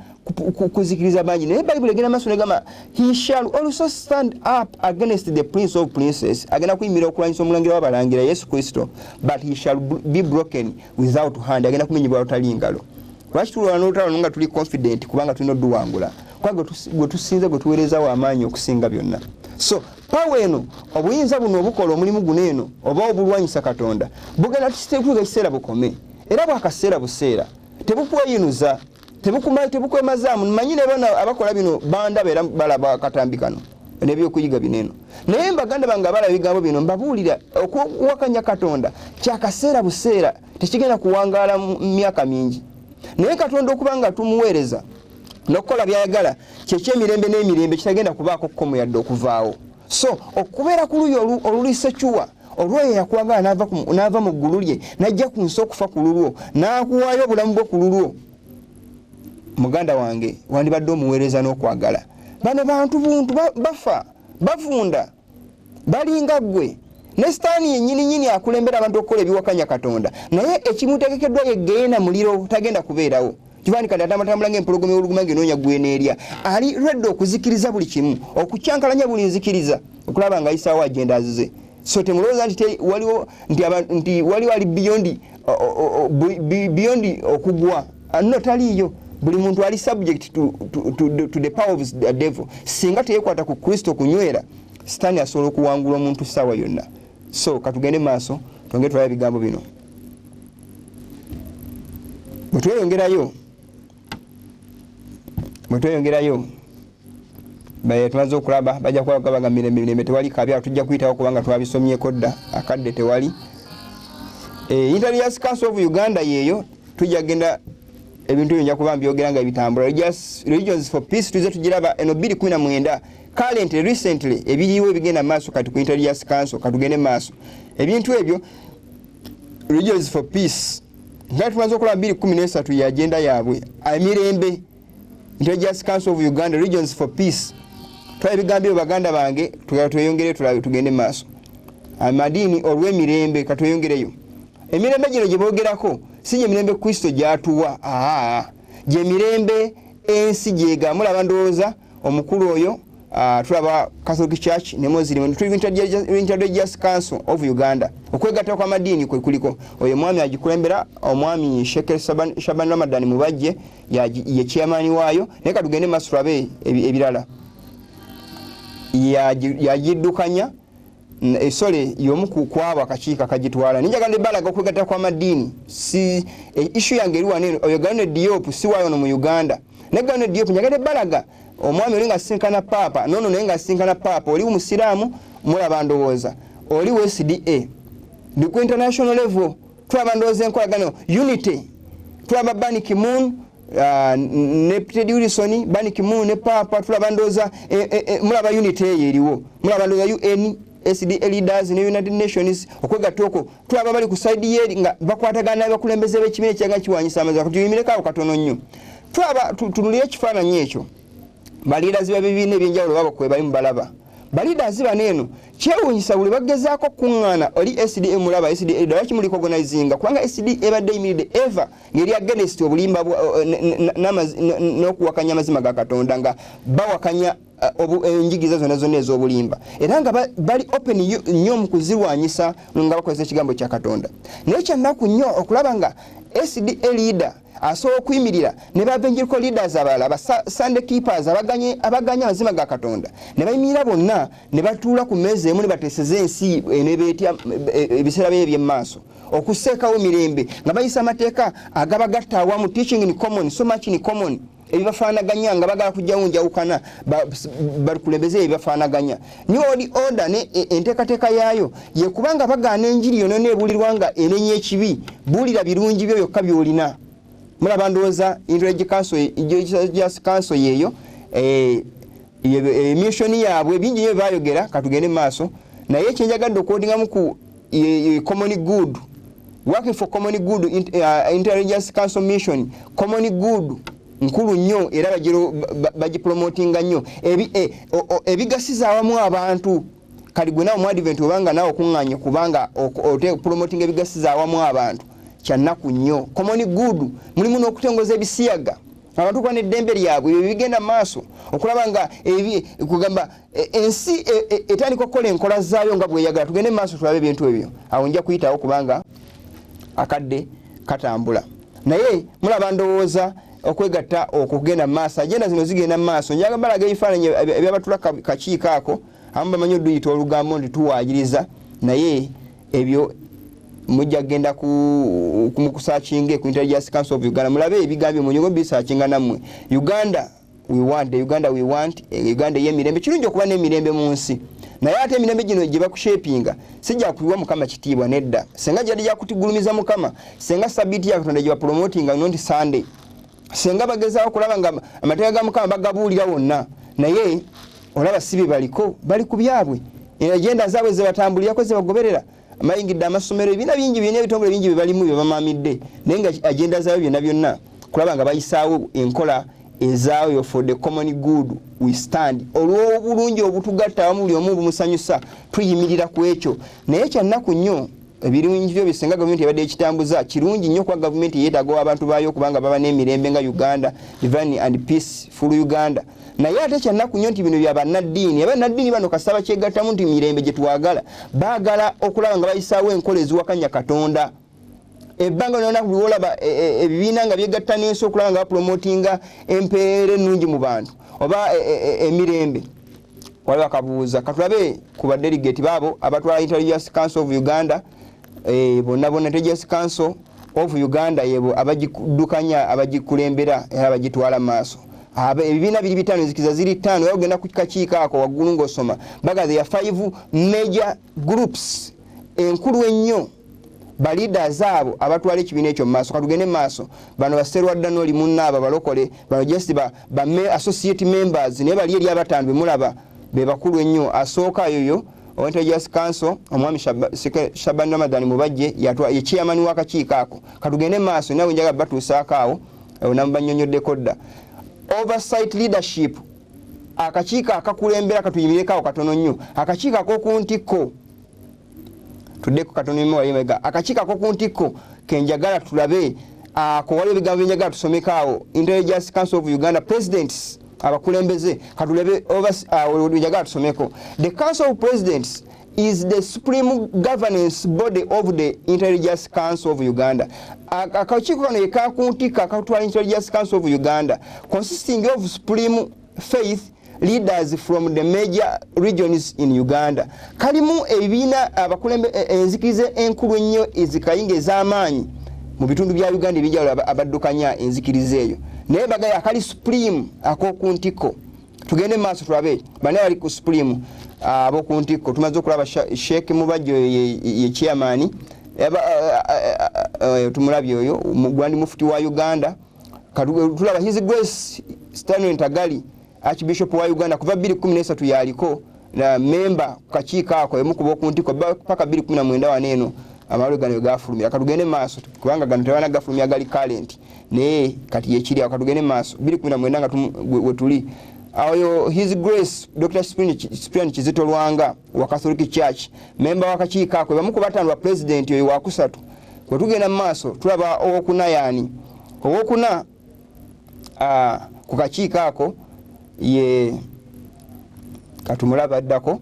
kuzikiriza bangi. Naye Bayibuli egenda maaso negamba, he shall also stand up against the Prince of princes, agenda kuyimirira okulwanyisa omulangira w'abalangira, Yesu Kristo, but he shall be broken without hand, agenda kumenyebwa lutali ngalo. Lwaki tulwana n'olutalo nga tuli confident? Kubanga tulina odduwangula. Kwa gwe tusinza, gwe tuweereza w'amaanyi okusinga byonna. So power eno, obuyinza buno obukola omulimu guno eno oba obulwanyisa Katonda, bugenda kutuuka ekiseera bukome, era bwakaseera buseera, tebukweyinuza, tebukwemazaamu. Manyi ne bano abakola bino bandaba era balaba akatambi kano n'ebyokuyiga bino eno. Naye baganda bange abalaba ebigambo bino, mbabuulira, okuwakanya Katonda kyakaseera buseera, tekigenda kuwangaala mu myaka mingi. Naye Katonda okuba nga tumuweereza n'okukola byayagala kyekyemirembe n'emirembe, kitagenda kubaako kkomo yadde okuvaawo. So okubeera ku luuyi oluli secure, olwoyo yakwagala n'ava mu ggulu lye n'ajja ku nsi okufa ku lulwo, n'akuwaayo obulamu bwe ku lulwo, muganda wange, wandibadde omuweereza n'okwagala. Bano bantu buntu, bafa, bavunda, balinga ggwe. Ne Sitaani yennyini nyini akulembera abantu okukola ebiwakanya Katonda, naye ekimutegekeddwa ye geena, muliro, tagenda kubeerawo. Kivani kati atambatambula ng'empologoma ewuluguma ng'enoonya gweneerya. Ali ready okuzikiriza buli kimu, okukyankalanya buli nzikiriza, okulaba nga ayisaawo agenda azize. So temulowooza nti waliwo nti waliwo ali beyond okugwa. No, taliiyo. Buli muntu ali subject to the power of the devil. Singa teyekwata ku Kristo kunywera, Sitaani asobola okuwangula omuntu ssaawa yonna. So katugende maaso, twongere tulabe ebigambo bino. Bwe tweyongerayo, tumaze okulaba bajja kuba mirembe mirembe, tewali kabi. Awo tujja kuyitawo kubanga twabisomyeko dda, akadde tewali. Interreligious Council of Uganda yeeyo, tujja genda ebintu ebyo nja kuba mbyogera nga bitambula. Religions for Peace tuze tugiraba eno 219 currently, recently, ebiriwo ebigenda maaso kati ku Interreligious Council. Katugende maaso, ebintu ebyo Religions for Peace nga tumaze okulaba 213 ya agenda yaabwe, emirembe. Interreligious Council of Uganda, Religions for Peace, twala ebigambo ebyo baganda bange, tweyongere tulabe, tugende maaso. Amadiini olw'emirembe, katweyongereyo. Emirembe gino gye boogerako si gye mirembe Kristo gyatuwa, aa, gye mirembe ensi gyega. Mulaba ndowooza omukulu oyo, tulaba Catholic Church ne Muslim. Tuli Interreligious Council of Uganda, okwegatta kw'amadiini kwe kuliko. Oyo omwami agikulembera, omwami Sheikh Shaban Ramadan Mubajje, ye chairman waayo. Naye katugende maaso tulabe ebirala. Yagiddukanya esole y'omu ku kwabo akakiiko akagitwala. Ninjagala nebalaga okwegatta kw'amadiini si issue yange eri wano eno. Oyo Gano Diop si waayo ono mu Uganda, naye Gano Diop njagala balaga omwami oli nga asinkana paapa, nono naye nga asinkana paapa. Oli musiraamu, mulaba ndowooza oli wa SDA, ndi ku international level. Tulaba ndowooza enkolagano, unity. Tulaba Ban Ki-moon ne Ted Wilson, Ban Ki-moon ne paapa. Tulaba ndowooza mulaba unity eyo eriwo. Mulaba ndowooza UN, SDA leaders ne United Nations, okwegatta okwo. Tulaba bali ku side yeri nga bakwatagana n'abakulembeze b'ekibiina ekyaga kiwanyisa amazima. Katuyimireko awo katono nnyo. Tulaba tunulire ekifaananyi ekyo, ba leaders b'ebibiina ebyenjawulo babo kwe bali, mubalaba ba leaders bano eno. Kyewuunyisa buli bagezaako kuŋŋaana. Oli SDA, mulaba SDA lwaki muli recognizinga? Kubanga SDA ebadde eyimiridde ever ngeri against obulimba n'okuwakanya amazima ga Katonda, nga bawakanya enjigiriza zonna zonna ez'obulimba, era nga bali open nnyo mu kuzirwanyisa nga bakozesa ekigambo kya Katonda. Naye kyannaku nnyo okulaba nga SDA leader asobola okuyimirira ne ba evangelical leaders abalala, aba Sunday keepers abaganye amazima ga Katonda, ne bayimirira bonna ne batuula ku mmeeza emu ne bateeseza ensi enebeetya ebiseera bye eby'emmaaso, okuseekawo emirembe nga bayisa amateeka agabagatta awamu, teaching in common, so much in common, ebibafaanaganya, nga bagala kujjawo njawukana, bakulembeze ebibafaanaganya. New World Order ne enteekateeka yaayo yekubanga bagaana enjiri yonna neebuulirwa nga enenya ekibi. Buulira birungi byo byokka by'olina. Mulaba ndowooza Interreligious Council yeeyo, mission yaabwe, bingi nyo byebayogera. Katugende maaso. Naye kyenjagadde okuquotingamu ku common good, working for common good, Interreligious Council mission, common good nkulu nnyo, era bagipromotinga nnyo. Ebigasiza awamu abantu. Kati gwe nawe omuadvent obanga nawe okuŋŋanye kubanga promotinga ebigasiza awamu abantu, kyannaku nnyo. Common good mulimu n'okutongoza ebisiyaga, abantu kuba n'eddembe lyabwe. Ebyo bigenda maaso okulaba nga kugamba ensi etandika okukola enkola zaayo nga bweyagala. Tugende maaso tulabe ebintu ebyo. Awo nja kuyitawo kubanga akadde katambula. Naye mulaba ndowooza Okwegatta okugenda mu maaso, agenda zino zigenda mu maaso. Njaga balaga ebifaananyi ebyabatula kakiiko ako, abamu bamanyi oduyita olugambo nti tuwaayiriza, naye ebyo mujja kugenda mu kusearchinga ku Interreligious Council of Uganda, mulabe ebigambye munyugo bisearchinga nammwe. Uganda we want, the Uganda we want, Uganda ey'emirembe. Kirungi okuba n'emirembe mu nsi, naye ate emirembe gino gye bakushapinga sijja kuwa Mukama kitiibwa, nedda. Senga gyali gyakutigulumiza Mukama, senga Sabiiti ya Katonda gye bapromotinga, not Sunday, senga bagezaako okulaba nga amateeka ga Mukama bagabuulira wonna, naye olaba si bye baliko, bali ku byabwe, agenda zaabwe zebatambulirako, zebagoberera. Bayingidde amasomero, ebibiina bingi byonna, ebitongole bingi bye balimu bye bamamidde, naye nga agenda zaabwe byonna byonna kulaba nga bayisaawo enkola ezaayo. For the common good we stand, olw'obulungi obutugatta awamu, buli omu bumusanyusa, tuyimirira ku ekyo. Naye kyannaku nnyo, ebirungi byo bisinga gavumenti ebadde ekitambuza kirungi nnyo, kuba gavumenti yeetaaga abantu baayo okubanga baba n'emirembe nga Uganda, divine and peaceful Uganda. Naye ate kyannaku nnyo nti bino bya bannaddiini. Abannaddiini bano kasaba kyegattamu nti mirembe gye twagala, baagala okulaba nga bayisaawo enkola eziwakanya Katonda. Ebbanga lyonna buli wolaba ebibiina nga byegatta n'ensi okulaba nga bapromotinga empeera ennungi mu bantu oba emirembe, waliwo akabuuza. Katulabe ku badelegate baabo abatwala Interreligious Council of Uganda. Bonna bonna Interreligious Council of Uganda yebo abagiddukanya, abagikulembera era abagitwala maaso. Ebibiina biri bitaano, enzikiza ziri ttaano. Era ogenda ku kakiiko ako waggulu ng'osoma baga there are five major groups enkulu ennyo, baleaders abo abatwala ekibiina ekyo mu maaso. Katugende mu maaso. Bano baserwadda noli munnaabo abalokole bano just ba associate members, naye bali eri abataano bemulaba be bakulu ennyo. Asooka yoyo owa Interreligious Council, omwami Shaban Ramadan Mubajje, ye chairman w'akakiiko ako. Katugende mu maaso, nawe njagala batuusaako awo namubanyonyoddeko dda. Oversight leadership, akakiiko akakulembera, katuyimireko awo katono nnyo. Akakiiko ak'oku ntikko, tuddeko katono nnyo wali emabega. Akakiiko ak'oku ntikko kenjagala tulabe ako, waliwo ebigambo byenjagala tusomeko awo. Interreligious Council of Uganda presidents, abakulembeze, katulabe njagala tusomeko. The Council of Presidents is the supreme governance body of the Interreligious Council of Uganda. Akakiiko kano ye kakuntikko akatwala Interreligious Council of Uganda, consisting of supreme faith leaders from the major regions in Uganda. Kalimu ebibiina, abakulembe enzikiriza enkulu ennyo ezikayinga ez'amaanyi mu bitundu bya Uganda ebyenjawulo, abaddukanya enzikiriza eyo, naye bagaye akali supreme ak'oku ntikko. Tugende mu maaso tulabe bani abali ku supreme ab'oku ntikko. Tumaze okulaba Sheikh Mubajje, oyo ye chairman. Tumulabye oyo Grand Mufti wa Uganda. Tulaba His Grace Stanley Ntagali, Archbishop wa Uganda, kuva 2013 yaliko na memba ku kakiiko ako, emu kuba oku ntikko paka 2019 wano eno amawulire gano gafulumira. Katugende mu maaso, kubanga gano tebana gafulumira, gali current, naye kati yekiri awo. Katugende mu maaso, 2019 nga wetuli. Oyo His Grace Dr Cyprian Kizito Lwanga wa Catholic Church, memba w'akakiiko ako, bamu ku bataano ba president, oyo wakusatu. Bwe tugenda mu maaso tulaba owokuna yaani? Owokuna ku kakiiko ako ye katumulaba addako,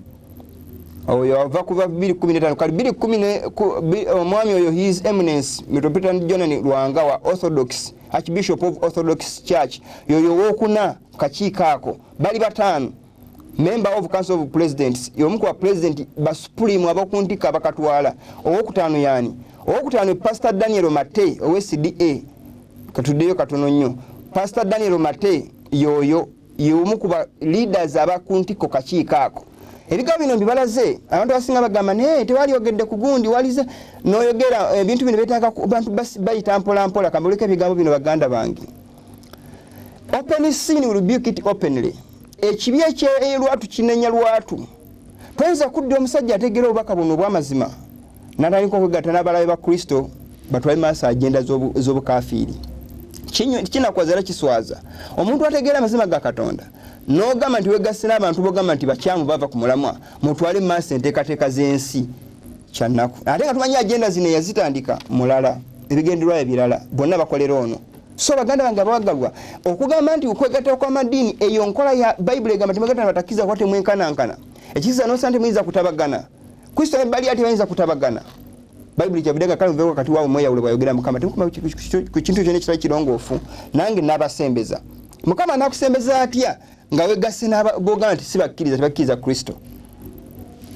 oyo ava kuva 2015 kali 2010 omwami oyo His Eminence Metropolitan Jonan Lwanga wa Orthodox, Archbishop of Orthodox Church, yoyo owokuna ku kakiiko ako. Bali bataano. Member of Council of Presidents, yomu ku president ba supreme abakuntika abakatwala. Owokutaano yaani? Owokutaano Pastor Daniel Mate owe SDA. Katuddeyo katono nnyo. Pastor Daniel Mate yoyo yomu ku ba leaders abakuntiko kakiiko ako. Ebigambo bino mbibalaze, abantu abasinga bagamba naye tewalyogedde ku gundi walize noyogera ebintu bino betaaga bantu bayita mpola mpola. Kambuleko ebigambo bino, baganda bange. Open sin will rebuke it openly. Ekibi ekyelwatu kinenya lwatu. Toyinza kudda omusajja ategeera obubaka buno obwamazima natandika okwegatta n'abalabe ba Kristo batwale maaso agenda z'obukafiiri. Kinakwaza era kiswaza omuntu ategeera amazima ga Katonda n'ogamba nti wegasse n'abantu bogamba nti bakyamu, bava ku mulamwa, mutwale mu maaso enteekateeka z'ensi. Kyannaku, ate nga tumanyi agenda zino eyazitandika mulala, ebigendererwa ebirala, bonna bakolera ono. So baganda bange abawagalwa, okugamba nti okwegatta kw'amadiini eyo nkola ya Bayibuli egamba temwegatta batakkiriza kuba temwenkanankana. Ekisiza nosa nti muyinza kutabagana. Kristo ne bali ati bayinza kutabagana. Bayibuli kyavudde kale muveeko wakati waabwe mweyawule bw'ayogera Mukama. Temukoma ku kintu kyonna ekitali kirongoofu, nange n'abasembeza. Mukama anaakusembeza atya nga wegasse n'abogamba nti si bakkiriza, tebakkiriza Kristo?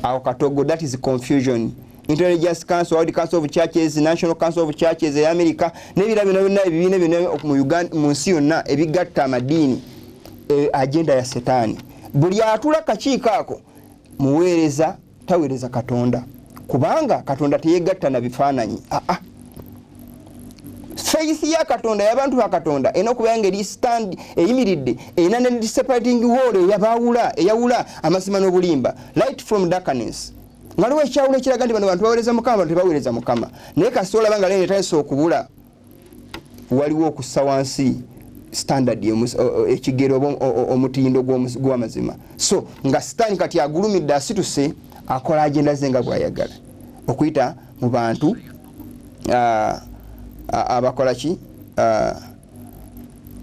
Awo katogo, that is confusion. Intelligence Council, World Council of Churches, National Council of Churches eya America n'ebirala byonna byonna, ebibiina byonna mu Uganda, mu nsi yonna ebigatta amadiini, agenda ya Setaani. Buli atula kakiiko ako muweereza taweereza Katonda, kubanga Katonda teyegatta na bifaananyi. Aa, faith ya Katonda, y'abantu ba Katonda, erina okubeera nga eri stand, eyimiridde, erina ne separating wall eyabawula, eyawula amazima n'obulimba, light from darkness, nga waliwo ekyawulo ekiraga nti bano bantu baweereza Mukama, bano tebaweereza Mukama. Naye kasita olaba nga line etandise okubula, waliwo okussa wansi standard, ekigero oba omutindo gw'amazima. So nga Sitaani kati agulumidde, asituse, akola agenda ze nga bw'ayagala okuyita mu bantu abakola ki,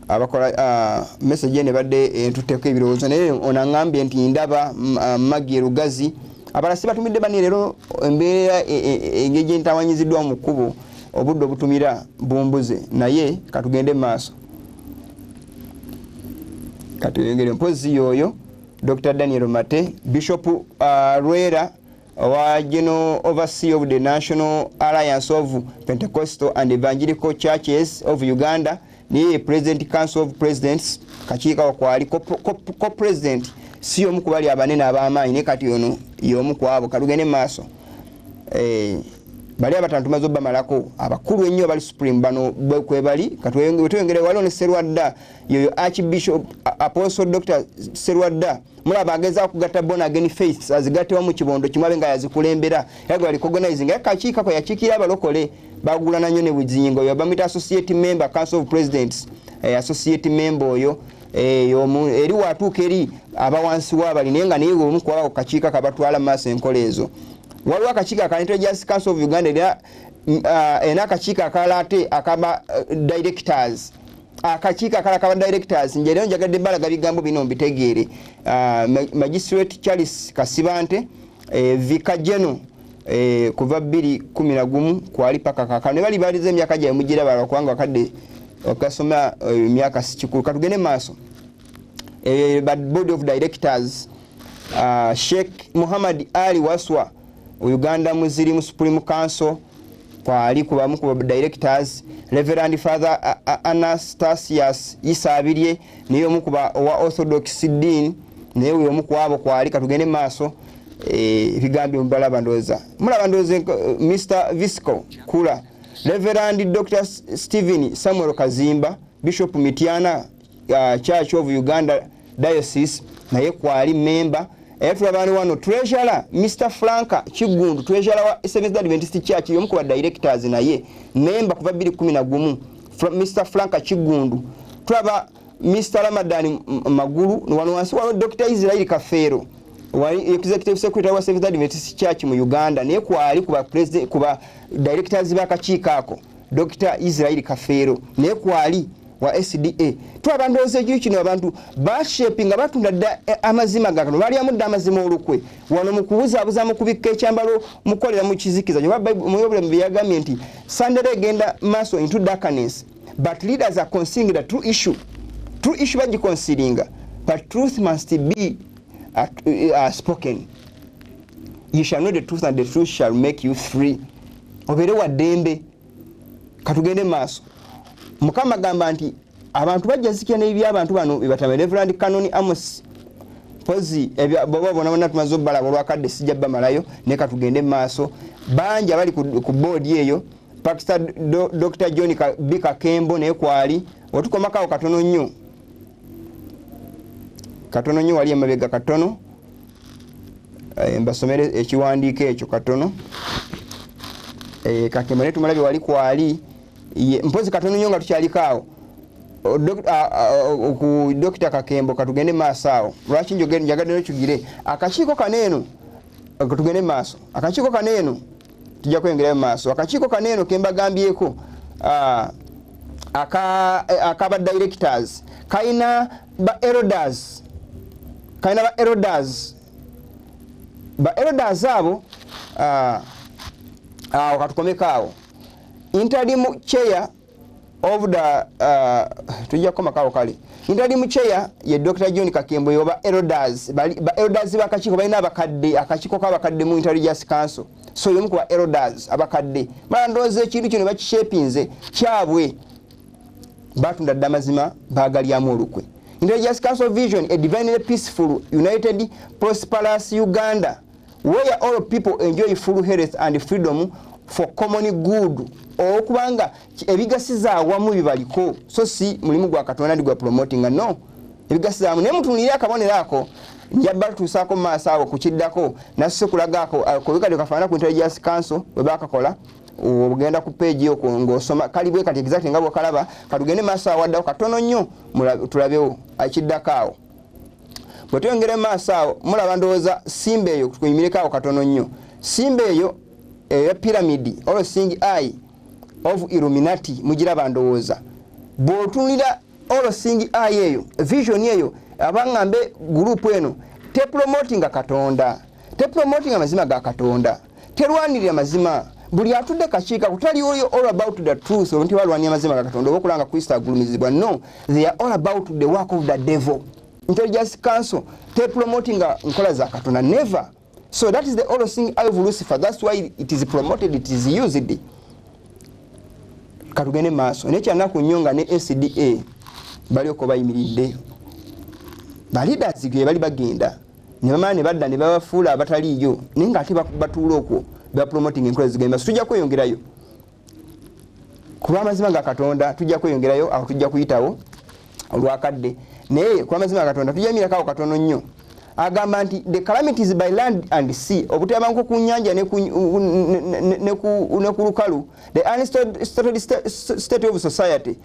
abakola message eno ebadde entutteko ebirowoozo. Naye ono aŋŋambye nti ndaba Maggie Lugazi, abalala sibatumidde bani leero. Embeera engeri gye ntawanyiziddwa mu kkubo, obudde obutumira bumbuze, naye katugende mu maaso, katuyongere mpozi. Yoyo Dr Daniel Mate, Bishop Lwera owa General Overseer of the National Alliance of Pentecostal and Evangelical Churches of Uganda, niye President Council of Presidents, kakiiko kwali co-president, si omu ku bali abanene ab'amaanyi, naye kati ono y'omu ku abo. Katugende mu maaso. Bali abatano tumaze obbamalako, abakulu ennyo abali supreme bano kwebali. Katweyongere. Waliwo ne Serwadda, yoyo Archbishop Apostle Dr Serwadda. Mulaba agezaako kugatta born again faiths, azigatte mu kibondo kimu, abe nga yazikulembera, era gwe recognising. Era kakiiko ako yakiikira abalokole, bagulana nnyo ne Bugingo. Oyo bamuyita associate member, Council of Presidents, associate member oyo. Eri watuuka eri aba wansi wabali, naye nga naye omu kwabo kakiiko kabatwala mu maaso enkola ezo. Waliwo akakiiko aka Intelligence Council of Uganda, era erina akakiiko akalala ate akaba directors, akakiiko akalala kaba directors. Nje leero njagadde balaga bigambo bino mbitegeere. Magistrate Charles Kasibante, Vicar General, kuva 2011 kwali paka kakano. Ne bali baliza emyaka gyabwe mugira balwa, kubanga wakadde okasoma emyaka si kikulu. Katugende maaso. Board of Directors, Sheikh Muhammad Ali Waswa, Uganda Muslim Supreme Council, kwali kubamu ku directors. Reverend Father Anastasius Isabirye, niye omu kuba owa Orthodox Dean, naye oyo omu kwabo kwali. Katugende maaso. Ebigambo mubalaba, ndowooza mulaba, ndowooza Mr Visco Kula, Reverend Dr Stephen Samuel Kazimba, Bishop Mityana, Church of Uganda Diocese, naye kwali member. Era tulaba ne wano treasurer Mr Franka Kigundu, treasurer wa Seventh Adventist Church, y'omu ku ba directors, naye member kuva 2011, Mr Franka Kigundu. Tulaba Mr Ramadan Magulu. Wano wansi waliwo Dr Israel Kafeero, wali executive secretary wa Seventh Adventist Church mu Uganda, naye kwali kuba president, kuba directors b'akakiiko ako. Dr Israel Kafeero naye kwali wa SDA. Tulaba ndowooza ekiri kino, abantu bashepinga, batunda dda amazima gakano, balyamu dda amazima olukwe wano mu kubuzaabuza, mu kubikka ekyambalo, mukolera mu kizikiza. Muyobulemu bye yagambye nti sandera egenda maaso into darkness, but leaders are concealing the true issue. True issue bagiconcealinga, but truth must be spoken. You shall know the truth and the truth shall make you free. Obeere wa ddembe. Katugende maaso. Mukama agamba nti abantu bajja zikira n'ebyabantu bano bebatama. Reverend Canon Amos Pozi, boba bona bonna tumaze obbalaba olwakadde, sijja bamalayo, naye katugende maaso. Bangi abali ku boodi eyo. Pastor Dr John B Kakembo naye kwali. Otukomakawo katono nnyo, katono nnyo wali emabega katono. Mbasomere ekiwandiiko ekyo katono. Kakembo naye tumulabye wali kwali. Mpozi katono nnyo nga tukyaliko awo ku Dr Kakembo. Katugende maaso awo. Lwaki njagadde nokigire akakiiko kano eno? Tugende maaso. Akakiiko kano eno tujja kweyongerayo maaso. Akakiiko kano eno kembagambyeko akaba directors kalina ba elders, kalina ba elders. Ba elders abo Awo katukomeko awo. Interim chair of the tujja kukomako kale. Interim chair ye Dr. John Kakembo, yoba elders ba elders bakakiiko balina abakadde, akakiiko k'abakadde mu Intelligence Council. So yomu ku ba elders abakadde balandooza ekintu kino bakishepinze kyabwe, batunda dda amazima, bagalyamu olukwe. Intelligence Council vision: a divinely peaceful, united, prosperous Uganda where all people enjoy full health and freedom for common good. Okubanga ebigasiza awamu bibaliko, so si mulimu gwa Katonda ndi gwa promoting, no, ebigasiza awamu. Naye mutunulire akabonero ako, njaba tutuusaako mu maaso awo kukiddako. Nasise kulagaako kubikadde kafaanana ku Intelligence Council bwe bakakola. Ogenda ku page okwo ng'osoma kali bwe kati, exactly nga bwekalaba. Katugende maaso awaddawo katono nnyo, tulabewo ekiddako awo. Bwe tweyongera maaso awo, mulaba ndowooza simba eyo, tuyimireko awo katono nnyo. Simba eyo eya pyramid, all seeing eye of Illuminati, mugiraba ndowooza. Bw'otunulira all seeing eye eyo, vision eyo, abaŋŋambe group eno tepromotinga Katonda, tepromotinga amazima ga Katonda, terwanirira mazima. Buli atudde kakiika kutali oyo all about the truth, nti balwanira amazima ga Katonda oba okulanga Kristo agulumizibwa. No, they are all about the work of the devil. Intelligence Council tepromotinga nkola za Katonda, never. So that is the all seeing eye of Lucifer. That's why it is promoted, it is used. Katugende maaso. Naye kyanaku nnyo nga ne SDA balioko bayimiridde, baleaders ge bali bagenda ne bamala ne badda ne babafuula abataliiyo, naye ngaate batuula okwo bapromoting enkola zigenda. Tujja kweyongerayo kuba amazima ga Katonda, tujja kweyongerayo awo, tujja kuyitawo olwakadde. Naye kuba amazima ga Katonda tujja awo katono nnyo. Agamba nti the calamities by land and sea, obutabanguko ku nyanja ne ku lukalu, the unsettled state of society,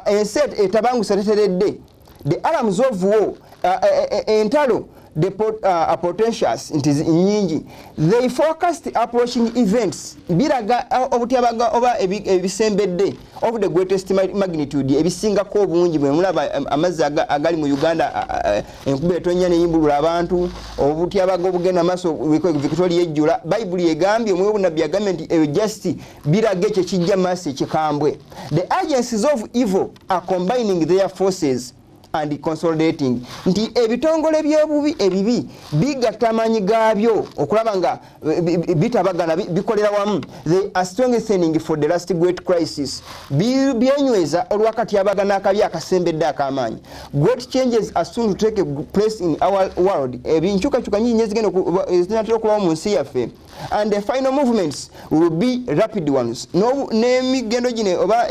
ensi etabanguse, teteredde, the alarms of war, entalo, the portentous, nti nyingi. They forecast approaching events, biraga obutyabaga oba ebisembedde, of the greatest magnitude, ebisingako obungi. Bwe mulaba amazzi agali mu Uganda, enkuba etonya neyimbulula abantu, obutyabaga obugenda maaso, Victoria ejjula, Bayibuli egambye, omwoyo obunabbi agambye nti ebyo just biraga ekyo kijja maaso ekikambwe. The agencies of evil are combining their forces and consolidating, nti ebitongole byobubi ebibi bigatta amaanyi gaabyo okulaba nga bitabagana, bikolera wamu. They are strengthening for the last great crisis, byenyweza olwakatyabaga akabi akasembedde ak'amaanyi. Great changes are soon to take place in our world, ebinkyukakyuka nyingi ezigenda ezinatera okubawo mu nsi yaffe. And the final movements will be rapid ones. N'emigendo gino oba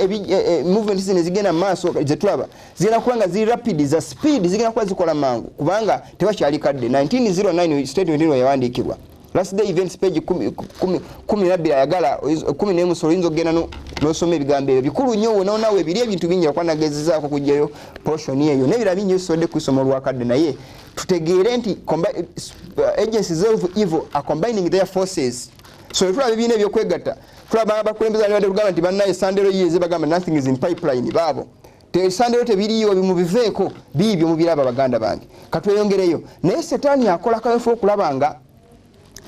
movements zino ezigenda mu maaso zetulaba zigenda kuba nga ziri rapid, za speed, zigenda kuba zikola mangu kubanga tebakyali kadde. 1909 statement eno yawandiikibwa. Last Day Events, page 12, ayagala 11, oyinza okugenda n'osoma ebigambo ebyo bikulu nnyo. Wonawonawo ebiri ebintu bingi, akuba nagezezaako kugjayo portion eyo n'ebirala bingi bisobodde kusoma olwakadde. Naye tutegeere nti agencies of evil are combining their forces. So tulaba ebibiina ebyokwegatta, tulaba abakulembeze badde tugamba nti bannaye Sunday law yeeze, bagamba nothing is in pipeline. Baabo Sunday law tebiriyo, mubiveeko biibyo mubiraba. Baganda bange, katweyongereyo. Naye Setaani akola kawefu okulaba nga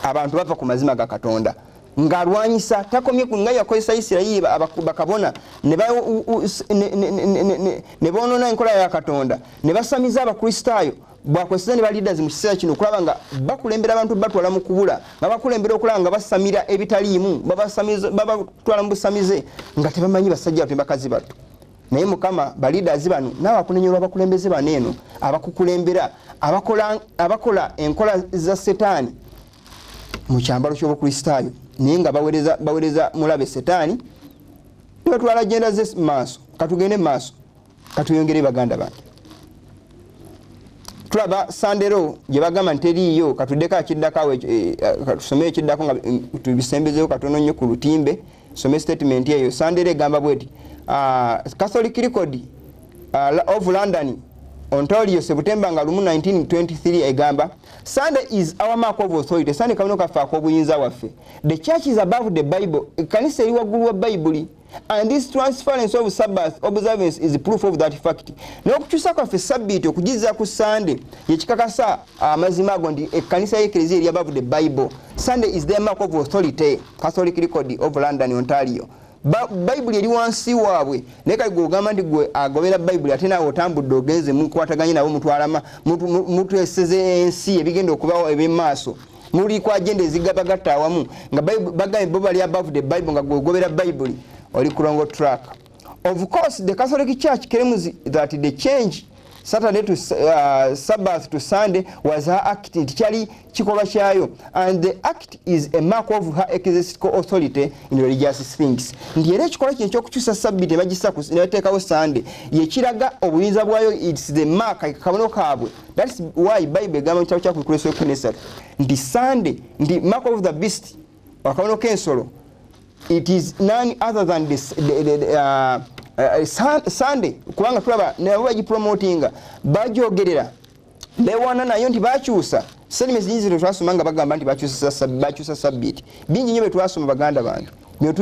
abantu bava ku mazima ga Katonda ng'alwanyisa, takomye ku nga yakozesa Isirayiri, bakabona ne bonoona enkola ya Katonda ne basamiza Abakristaayo. Bwakozesa ne baleaders mu kiseera kino okulaba nga bakulembera abantu, batwala mu kubula, nga bakulembera okulaba nga basamira ebitaliimu, babatwala mu busamize nga tebamanyi, basajja batu ne bakazi battu. Naye Mukama, baleaders bano naawe akunenyerwa, abakulembeze bano eno abakukulembera, abakola enkola za Setaani mu kyambalo ky'Obukristaayo, naye nga baweereza mulabe Setaani, nibatwala agenda ze maaso. Katugende maaso, katuyongere baganda bange. Tulaba Sunday law gye bagamba nti teriiyo. Katuddeko akiddako awo, tusome ekiddako nga tubisembezeyo katono nnyo ku lutimbe. Some statement eyo. Sunday law egamba bweti: Catholic Record of London, Ontario, September nga lumu 1923, egamba Sunday is our mark of authority, Sunday kabonero kaffe ak'obuyinza waffe. The church is above the Bible, ekkanisa eri waggulu wa Bayibuli. And this transference of Sabbath observance is proof of that fact. N'okukyusa kwaffe sabbiiti okugizza ku Sunday yekikakasa amazima ago nti ekkanisa y'Eklezia eri above the Bible. Sunday is the mark of authority. Catholic Record of London, Ontario. Bayibuli eri wansi waabwe, naye kale gwe ogamba nti gwe agobera Bayibuli, ate naawe otambudde ogenze mukwataganye nabo, mutwalama mutweseze ensi ebigenda okubawo ebyemaaso, muli ku agenda ezigabagatta awamu nga bagambye bo bali above the Bible, nga gwegobera Bayibuli oli ku wrong track. Of course, the Catholic Church claims that the change Saturday to Sabbath to Sunday was her act, nti kyali kikolwa kyayo, and the act is a mark of her ecclesiastical authority in religious things, nti era ekikolwa kino ekyokukyusa sabbiiti ne bagisa ne bateekawo Sunday yekiraga obuyinza bwayo. It's the mark, akabonero kaabwe. That's why Bible egamba mu kitabo kya Kukulesa 13 nti Sunday, nti mark of the beast, akabonero k'ensolo, it is none other than the Sunday, kubanga tulaba nabo bagipromotinga, bajogerera, bewaana nayo nti bakyusa. Statements nyingi tetwasoma nga bagamba nti bakyusa sabbiiti. Bingi nnyo betwasoma, baganda bange. Bino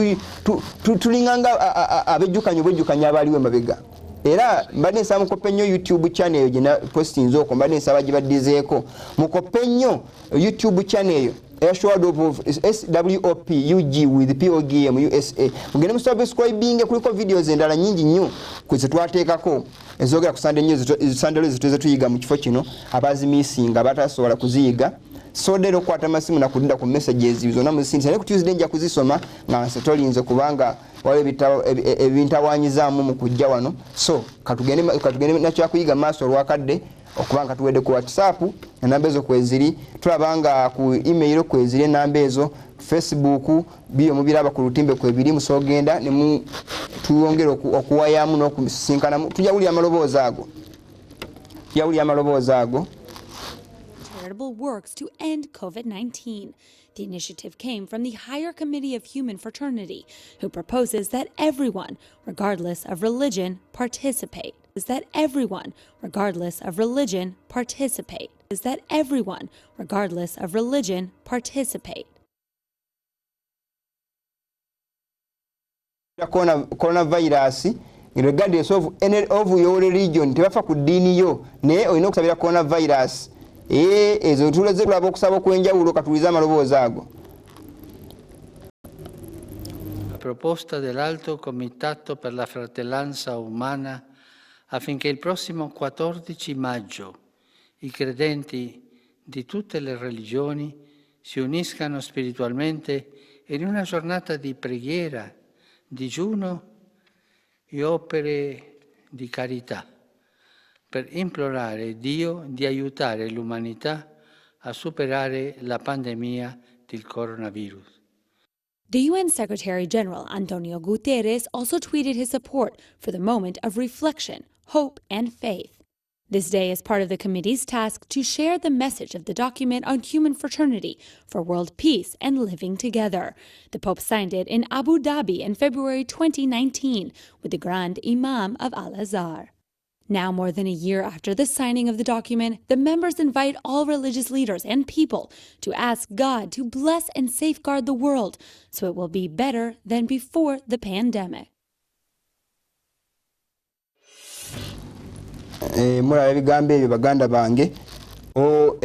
tulinganga abejjukanya obwejjukanya abaaliwo emabega. Era mbadde nsaba mukoppe nnyo YouTube channel eyo gye postinze okwo, mbadde nsaba gibaddizeeko, mukoppe nnyo YouTube channel eyo eya Sword of SWOP UG with POGM USA. Mugende musubscribing, kuliko videos endala nyingi nnyo zetwateekako ezogera ku Sunday nnyo, Sunday zituze tuyiga mu kifo kino, abazimisinga abatasobola kuziyiga. So leero okukwata amasimu nakudda ku messages zonna muzisindisa, naye ku Tuesday nja kuzisoma nga nsetolinze, kubanga waliwo ebintawanyizaamu mu kujja wano. So katugende nakyakuyiga maaso olwakadde, okuba nga tuwedde. Ku WhatsApp enamba ezo kweziri, tulaba nga ku email kweziri enamba ezo, Facebook biyo mubiraba ku lutimbe kwebiri. Musogenda ne tuyongera okuwayamu n'okusisinkanamu. Tujja wulira amaloboozi ago, tujja wulira amaloboozi ago. Charitable works to end COVID 19. The initiative came from the Higher Committee of Human Fraternity, who proposes that everyone, regardless of religion, participate. Is that everyone, regardless of religion, participate. Is that everyone, regardless of religion, participate. Coronavirus regardless of any of your religion, tebafa ku ddiini yo, naye olina okusabira coronavirus. Ee, ezo tuleze tulaba okusaba okw'enjawulo. Katulize amaloboozi ago. La proposta dell'Alto Comitato per la Fratellanza Umana affinché il prossimo 14 maggio i credenti di tutte le religioni si uniscano spiritualmente in una giornata di preghiera, digiuno e opere di carità per implorare Dio di aiutare l'umanità a superare la pandemia del coronavirus. The UN Secretary General Antonio Guterres also tweeted his support for the moment of reflection, hope, and faith. This day is part of the committee's task to share the message of the document on human fraternity for world peace and living together. The Pope signed it in Abu Dhabi in February 2019 with the Grand Imam of Al Azhar. Now, more than a year after the signing of the document, the members invite all religious leaders and people to ask God to bless and safeguard the world so it will be better than before the pandemic. Mulaba ebigambo ebyo, baganda bange.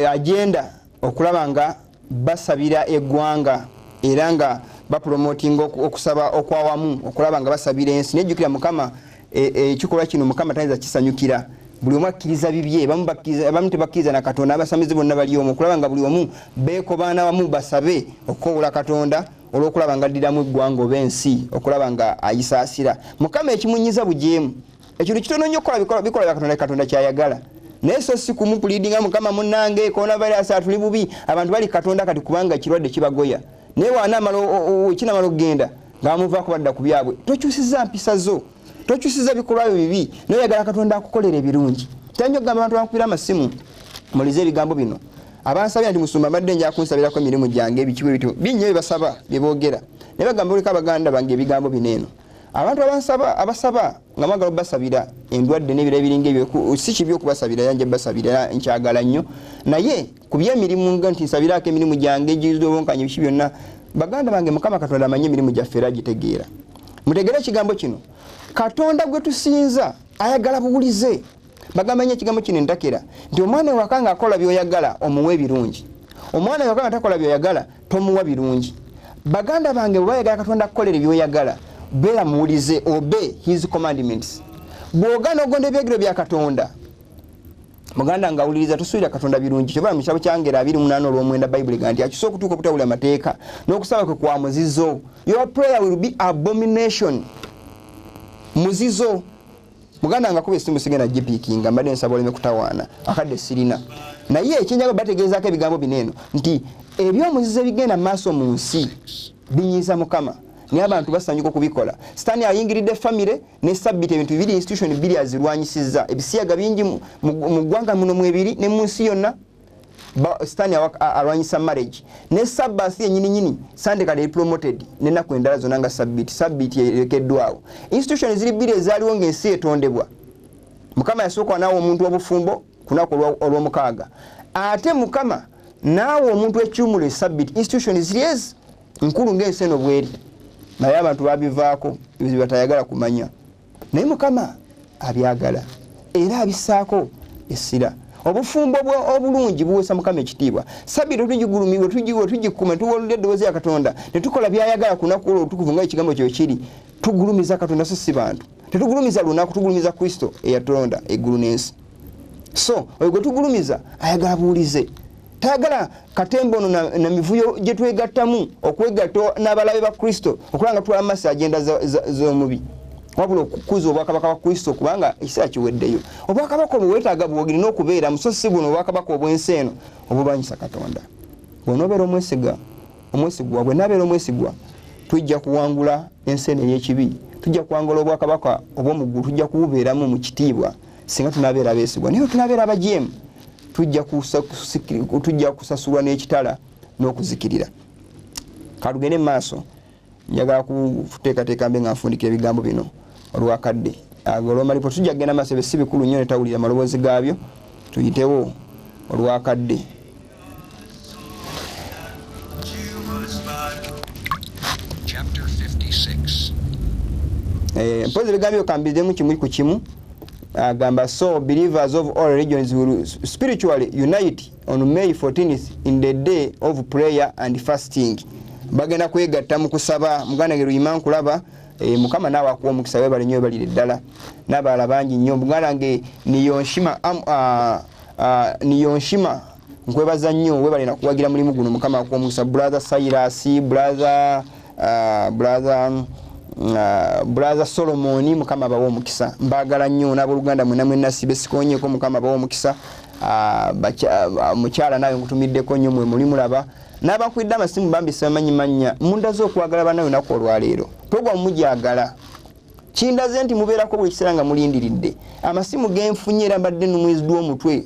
Agenda okulaba nga basabira eggwanga era nga bapromotinga okusaba okwawamu, okulaba nga basabira ensi. Nejjukira Mukama, ekikolwa kino Mukama tayinza kisanyukira. Buli omu akkiriza bibye, abamu tebakkiriza na Katonda, abasamizi bonna bali omwo, okulaba nga buli omu beekobaana wamu basabe okukowoola Katonda olw'okulaba nga addiramu eggwanga oba ensi, okulaba nga ayisaasira. Mukama ekimunyiza bujeemu, ekintu kitono nnyo okukola bikolwa bya Katonda, Katonda kyayagala, naye so si kumupulidinga Mukama munnange coronavirus atuli bubi, abantu bali Katonda kati kubanga ekirwadde kibagoya, naye wanaamala kinamala okugenda nga bamuvaako badda ku byabwe. Tokyusiza mpisa zo, tokyusiza bikolwa byo bibi, naye oyagala Katonda akukolera ebirungi. Tanya okugamba abantu bankubira amasimu, mulize ebigambo bino, abansabira nti musumba mbadde nja kunsabirako emirimu gyange, ebikibu ebityo bingi byebasaba byeboogera, naye bagamba oliko abaganda bange ebigambo bino eno. Abantu abansaba, abasaba nga mwagala obasabira endwadde n'ebirala ebiringa ebyo, si kibi okubasabira, era nja basabira, era nkyagala nnyo, naye ku byemirimu nga nti nsabirako emirimu gyange gizobonkanya biki byonna, baganda bange, Mukama Katonda amanyi emirimu gyaffe era agitegeera. Mutegere ekigambo kino, Katonda gwe tusinza ayagala buwulize. Bagamba nnyo ekigambo kino entakera nti omwana ewaka nga akola by'oyagala omuwa ebirungi, omwana ewaka nga takola by'oyagala tomuwa birungi. Baganda bange, bwe bayagala Katonda akukolere by'oyagala, beera muwulize, obey his commandments. Bw'ogaana ogonda ebyegero bya Katonda, muganda nga awuliriza, tosuubira Katonda birungi. Kyova mu kitabo kyangera 28 olwomwenda Bayibuli ga nti akisa okutuuka obutawulira amateeka n'okusaba kwe kwa muzizo. Your prayer will be abomination, muzizo. Muganda nga kuba esimu sigenda gipiikinga, mbadde nsaba oleme kutawaana, akadde sirina. Naye ekyenjaga bategeezaako ebigambo bino eno nti ebyomuzizo ebigenda mu maaso mu nsi binyiiza Mukama, naye abantu basanyuka okubikola. Sitaani ayingiridde famire ne sabbiti, ebintu bibiri, institution bbiri azirwanyisizza. Ebisiyaga bingi mu ggwanga muno mwebiri ne mu nsi yonna. Sitaani alwanyisa marriage ne Sabbath yenyini nyini. Sunday kale promoted n'ennaku endala zonna nga sabbiti, sabbiti erekeddwawo. Institution ziri bbiri ezaaliwo ng'ensi etondebwa. Mukama yasooka naawe omuntu obufumbo ku lunaku olw'omukaaga, ate Mukama naawe omuntu ekiwumulo esabbiti. Institution ziri ezi nkulu ng'ensi eno bweri, naye abantu babivaako ebizibu batayagala kumanya. Naye Mukama abyagala era abissaako essira. Obufumbo obulungi buweesa Mukama ekitiibwa. Sabbiti tugigulumibwe, tugikuuma, tuwulira eddoboozi ya Katonda ne tukola byayagala ku lunaku olwo olutukuvu nga ekigambo kyo kiri. Tugulumiza Katonda so si bantu. Tetugulumiza lunaku, tugulumiza Kristo eyatonda eggulu n'ensi. So oyo gwe tugulumiza ayagala buwulize, tayagala katemba ono na mivuyo gye twegattamu okwegatta n'abalabe ba Kristo okulaba nga tutwala maaso agenda z'omubi, wabula okukuza obwakabaka bwa Kristo, kubanga ekiseera kiweddeyo. Obwakabaka obwo weetaaga bwogiri n'okubeeramu, so si buno obwakabaka obw'ensi eno obulwanyisa Katonda. Bw'onoobeera omwesiga, omwesigwa, bwe naabeera omwesigwa, tujja kuwangula ensi eno ey'ekibi, tujja kuwangula obwakabaka obw'omu ggulu, tujja kububeeramu mu kitiibwa singa tunaabeera abeesigwa. Naye tunaabeera abajeemu, tujja kusasulwa n'ekitala n'okuzikirira. Katugende mu maaso. Njagala kuteekateeka mbe nga nfundika ebigambo bino olwakadde olwamalipo. Tujja kugenda maaso, ebyo si bikulu nnyo, netawulira amaloboozi gaabyo, tuyitewo olwakadde. Chapter 56. Mpozi ebigambo ebyo kambizemu kimu ku kimu. Agamba, so believers of all religions will spiritually unite on May 14th in the day of prayer and fasting. Bagenda kwegatta mu kusaba. Muganda nge Luyima, nkulaba. Mukama naawe akuwa omukisa, webale nnyo, webalire ddala, n'abalala bangi nnyo. Muganda nge Niyonshima, nkwebaza nnyo, webale nakuwagira mulimu guno, Mukama akuwa omukisa. Brother Cyrus, brother Solomon, Mukama abawe omukisa. Mbaagala nnyo n'abooluganda mwena mwenna sibe sikonyeko, Mukama abawe omukisa. Mukyala naawe nkutumiddeko nnyo, mwe muli mulaba n'abakwidde amasimu bambi sibamanyi mannya. Mundaze okwagala bannawe olunaku olwaleero, program mugyagala, kindaze nti mubeerako buli kiseera nga mulindiridde amasimu genfunye, era mbadde numweziddwa omutwe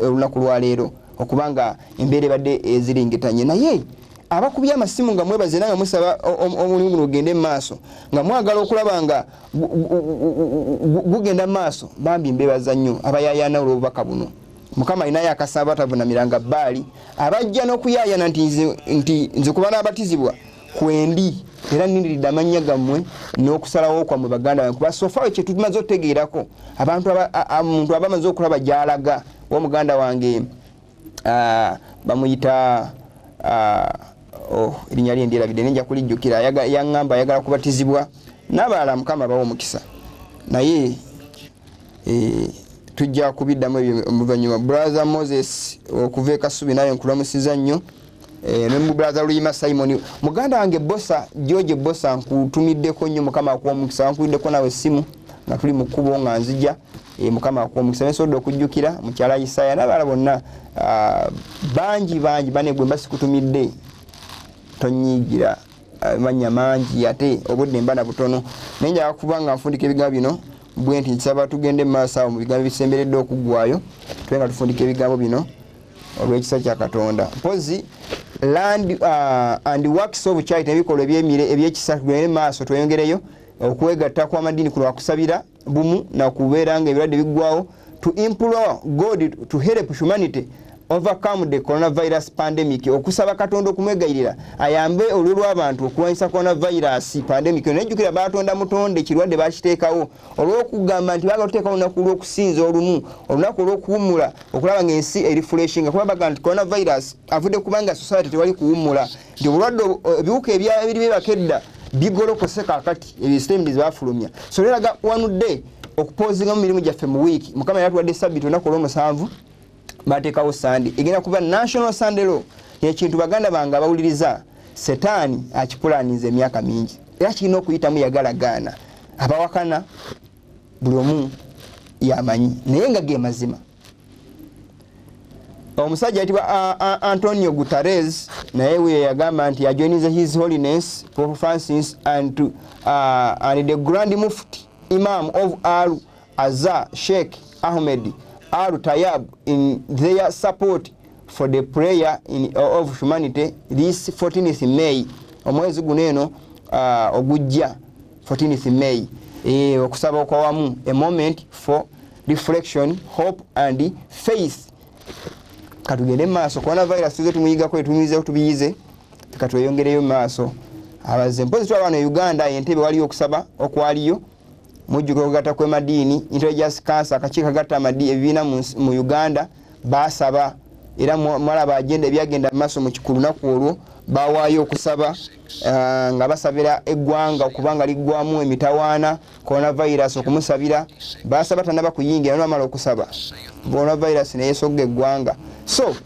olunaku lwaleero okubanga embeera ebadde eziringetanye. Naye abakubye amasimu nga mwebaze era nga musaba omulimu guno gugende mu maaso, nga mwagala okulaba nga gugenda mu maaso, bambi mbebaza nnyo abayayana olw'obubaka buno. Mukama alinayo akasaba atavunamiranga bbaali, abajja n'okuyayana nti nze kuba n'abatizibwa kwendi, era nnindiridde amannya gammwe n'okusalawo kwammwe, baganda bange, kuba so far kye tumaze otegeerako abantu omuntu aba amaze okulaba gy'alaga. Wa muganda wange bamuyita oh, erinnya lye ndyerabidde, nenja kulijjukira. Yaŋŋamba ayagala kubatizibwa n'abalala. Mukama abawa omukisa, naye tujja kubiddamu ebyo oluvannyuma. Brother Moses okuva e Kasubi, naye nkulamusiza nnyo. Ne brother Luyima Simon, muganda wange Bosa George Bosa, nkutumiddeko nnyo, Mukama akuwa omukisa. Wankubiddeko nawe essimu nga tuli mu kkubo nga nzija. Mukama akuwa omukisa. Nensobodde okujjukira mukyala Isaya n'abalala bonna, bangi bangi bane gwe mba sikutumidde tonyiigira, mannya mangi ate obudde mba na butono. Naye njagala kuba nga nfundika ebigambo bino bwe nti nsaba tugende mu maaso awo mu bigambo ebisemberedde okuggwayo, tube nga tufundika ebigambo bino olw'ekisa kya Katonda. Mpozi land and works of charity, ebikolwa ebyemire ebyekisa, tugende mu maaso tweyongereyo okwegatta kw'amadiini kuno wakusabira bumu nakubeera nga ebirwadde biggwawo, to implore God to help humanity. overcome the coronavirus pandemic, okusaba Katonda okumwegayirira ayambe olwo lw'abantu okulwanyisa coronavirus pandemic. Nejjukira batonda mutonde kirwadde bakiteekawo olw'okugamba nti baagala okuteekawo olunaku lw'okusinza olumu, olunaku olw'okuwummula, okulaba ng'ensi eri freshinga, kuba bagamba nti coronavirus avudde kubanga society tewali kuwummula, nti obulwadde ebiwuka ebiri byebaka edda bigolokose kaakati ebisitemulizi bafulumya. So leraga wanudde okupozinga mu mirimu gyaffe mu wiiki. Mukama yatuwadde sabbiiti olunaku olw'omusanvu, bateekawo Sunday, egenda kuba National Sunday Law. Ekintu baganda bange abawuliriza, Setaani akipulaninze emyaka mingi era kirina okuyitamu, yagalagaana abawakana buli omu yamanyi, naye nga ge mazima. Omusajja ayitibwa Antonio Guterres naye we yagamba nti ajoininze His Holiness Pope Francis and the Grand Mufti Imam of Al Azhar Sheikh Ahmed Al Tayab in their support for the prayer of humanity this 14th May, omwezi guno eno ogujja 14th May, okusaba okwawamu, a moment for reflection, hope and faith. Katugende maaso, coronavirus tuze tumuyigako, etumizeeko, tubiyize, katweyongereyo maaso. Abaze mpozi twaba wano e Uganda, Entebbe waliyo okusaba okwaliyo, mujjukira okugatta kw'emadiini, Intelligence Council, akakiiko kagatta ebibiina mu Uganda basaba, era mwalaba agenda ebyagenda mu maaso ku lunaku olwo, bawaayo okusaba nga basabira eggwanga okubanga liggwamu emitawaana, coronavirus okumusabira, basaba tannaba kuyingira, bamala okusaba coronavirus neyesogga eggwanga. So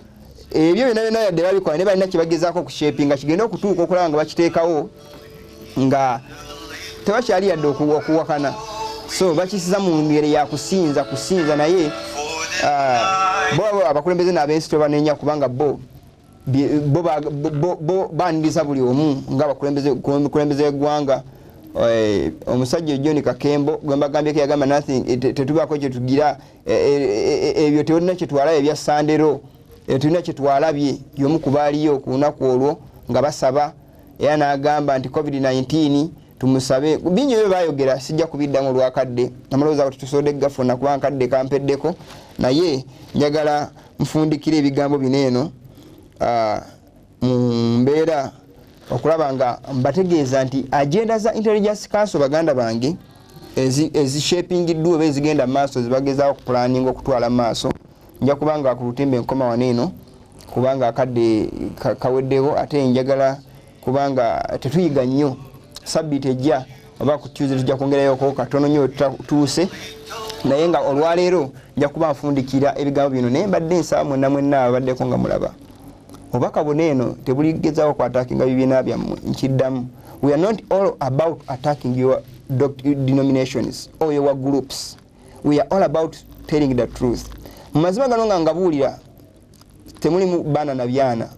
ebyo byonna byonna yadde babikola, naye balina kyebagezaako okushapinga kigende okutuuka okulaba nga bakiteekawo nga tebakyali yadde okuwakana. So bakisiza mu ngeri ya kusinza kusinza, naye bo abakulembeze n'abensi tobanenya kubanga bo baniriza buli omu nga abakulembeze eggwanga. Omusajja John Kakembo gwe mbagambyeko yagamba nothing, tetubaako kyetugira, ebyo tewalina kyetwalabye ebya Sunday Law, tulina kyetwalabye. Y'omu ku baaliyo ku lunaku olwo nga basaba, era n'agamba nti COVID-19 tumusabe. Bingi ebyo bayogera, sijja kubiddamu olwakadde, amalowoozi ago tetusobodde gafuna kubanga kadde kampeddeko, naye njagala nfundikire ebigambo bino eno mu mbeera okulaba nga mbategeeza nti agenda za Intelligence Council, baganda bange, ezishapingiddwa oba ezigenda mu maaso, zibagezaako okupulaninga okutwala mu maaso. Nja kubanga ku lutimbe nkoma wano eno kubanga akadde kaweddewo, ate njagala kubanga tetuyiga nnyo. Sabbiiti ejja oba ku Tuesday tujja kwongerayoko katono nnyo tuuse, naye nga olwaleero nja kuba nfundikira ebigambo bino. Naye mbadde nsaba mwenna mwenna ababaddeko nga mulaba obubaka buno eno tebuligezaako ku attackinga bibiina byammwe. Nkiddamu, we are not all about attacking your denominations or your groups, we are all about telling the truth. Mu mazima gano nga ngabuulira temulimu baana na byana,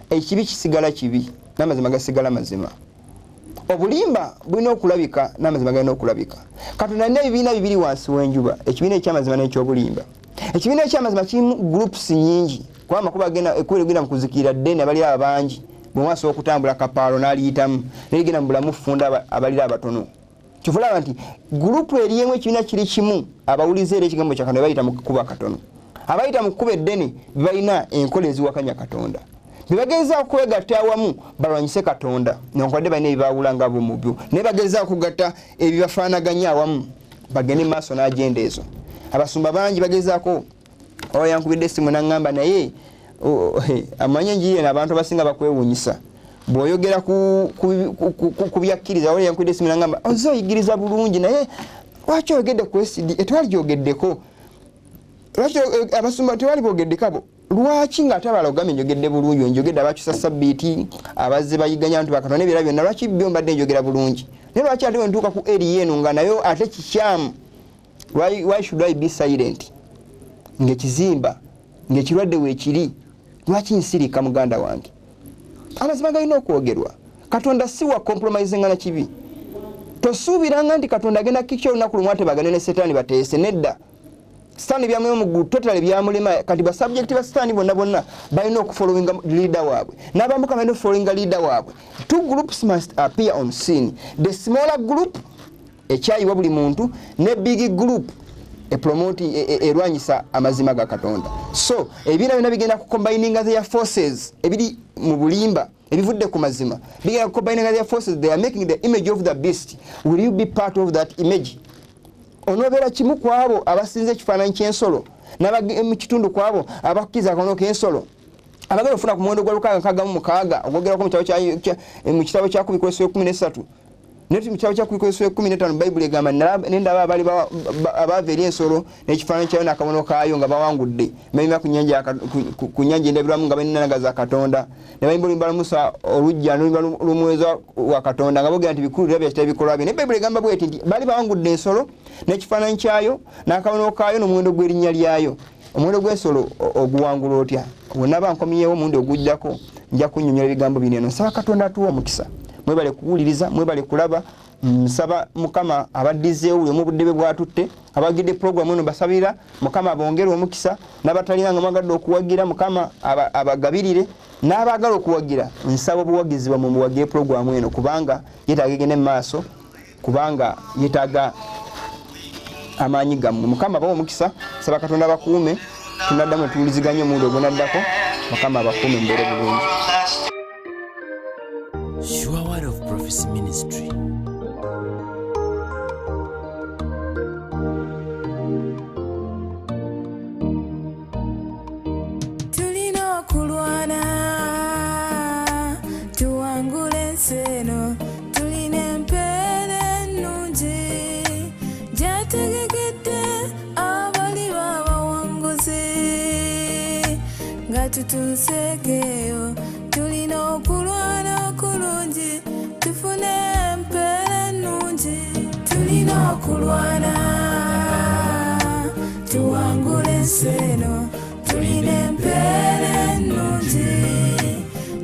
ekibi kisigala kibi n'amazima gasigala mazima, obulimba bulina okulabika n'amazima galina okulabika. Katonda alina ebibiina bibiri wansi w'enjuba, ekibiina ekyamazima n'ekyobulimba. Ekibiina ekyamazima kirimu groups nyingi, kuba amakubo agenda ekkubo ligenda mu kuzikirira ddene, abalira abangi, bwe asobola okutambula kapaalo n'aliyitamu, naye ligenda mu bulamu ffunda, abalira abatono. Kyova olaba nti group eriemu ekibiina kiri kimu, abawulize era ekigambo kya Katonda bayita mu kkubo akatono, abayita mu kkubo eddene balina enkola eziwakanya Katonda, bebagezaako okwegatta awamu balwanyise Katonda, newankubadde balina ebibaawula nga bo mu byo, naye bagezaako okugatta ebibafaanaganya awamu bagende mu maaso n'agenda ezo. Abasumba bangi bagezaako, oba yankubidde essimu naŋŋamba, naye amanyi enjiri eno abantu abasinga bakwewuunyisa bw'oyogera ku byakkiriza. Wali yankubidde essimu naŋŋamba, ozze oyigiriza bulungi, naye lwaki oyogedde ku SDA? Tewali gyogeddeko, lwaki abasumba tewali boogeddeko abo? Lwaki nga ate abalala ogambye njogedde bulungi, njogedde abakyusa sabbiiti, abazze bayiganya abantu bakatonda n'ebirala byonna, lwaki byo mbadde njogera bulungi, naye lwaki ate wentuuka ku area eno nga nayo ate kikyamu? Why should I be silent ng'ekizimba ng'ekirwadde weekiri? Lwaki nsirika? Muganda wange, amazima galina okwogerwa. Katonda si wa compromisinga na kibi. Tosuubiranga nti Katonda agenda kikya olunaku lumu ate bagane ne Setaani bateese. Nedda, Sitaani byamulema mu ggulu, totally byamulema. Kati basubject ba Sitaani bonna bonna balina okufollowinga leader waabwe, n'abambuka balina okufollowinga leader waabwe. Two groups must appear on scene, the smaller group ekyayiwa buli muntu ne big group. Epromoti erwanyisa amazima ga Katonda. So ebibiina byonna bigenda kucombininga their forces, ebiri mu bulimba ebivudde ku mazima bigenda kucombininga their forces. They are making the image of the beast. Will you be part of that image? Onoobeera kimu ku abo abasinza ekifaananyi ky'ensolo, n'aba mu kitundu ku abo abakkiriza akabonero k'ensolo, abagala okufuna ku muwendo gwa 666 ogwogerwako mu kitabo kya 2:13. Naye mu kitabo kya 2:15 Bayibuli egamba, nendaba abaali abaava eri ensolo n'ekifaananyi kyayo n'akabonero kaayo nga bawangudde, bayimba ku nnyanja ku nnyanja endabirwamu nga balina ennanga za Katonda, ne bayimba oluyimba lwa Musa oluggya n'oluyimba lw'omuweereza wa Katonda nga boogera nti bikulu era bya kitalo ebikolwa bye. Naye Bayibuli egamba bw'eti nti baali bawangudde ensolo n'ekifaananyi kyayo n'akabonero kaayo n'omuwendo gw'erinnya lyayo. Omuwendo gw'ensolo oguwangula otya? Bwe nkomyewo omulundi ogujjako nja kunnyonnyola ebigambo bino eno. Nsaba Katonda atuwe omukisa. Mwebale kuwuliriza, mwebale kulaba. Nsaba Mukama abaddizeewo buli omu obudde bwe bwatutte. Abagidde puroguramu eno basabira Mukama abongere omukisa, n'abatalina nga mwagadde okuwagira Mukama abagabirire, n'abaagala okuwagira nsaba obuwagizi bwammwe muwagire puroguramu eno, kubanga yeetaaga egende mu maaso, kubanga yeetaaga amaanyi gammwe. Mukama abawe omukisa. Nsaba Katonda abakuume. Tunaddamu ne tuwuliziganye omulundi ogunaddako. Mukama abakuume, mubeere bulungi. Sure Word of Prophecy Ministry. Tulina okulwana tuwangule ensi eno. Tulina empeera ennungi gyategekedde abali babawanguzi. Nga tutuuseeko eyo tulina okulwana okulungi tufune empeera ennungi. Tulina okulwana tuwangule ensi eno. Tulina empeera ennungi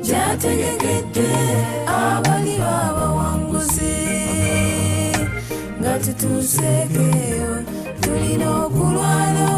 gyategekedde abali babawanguzi. Nga tutuuseeko eyo tulina okulwana.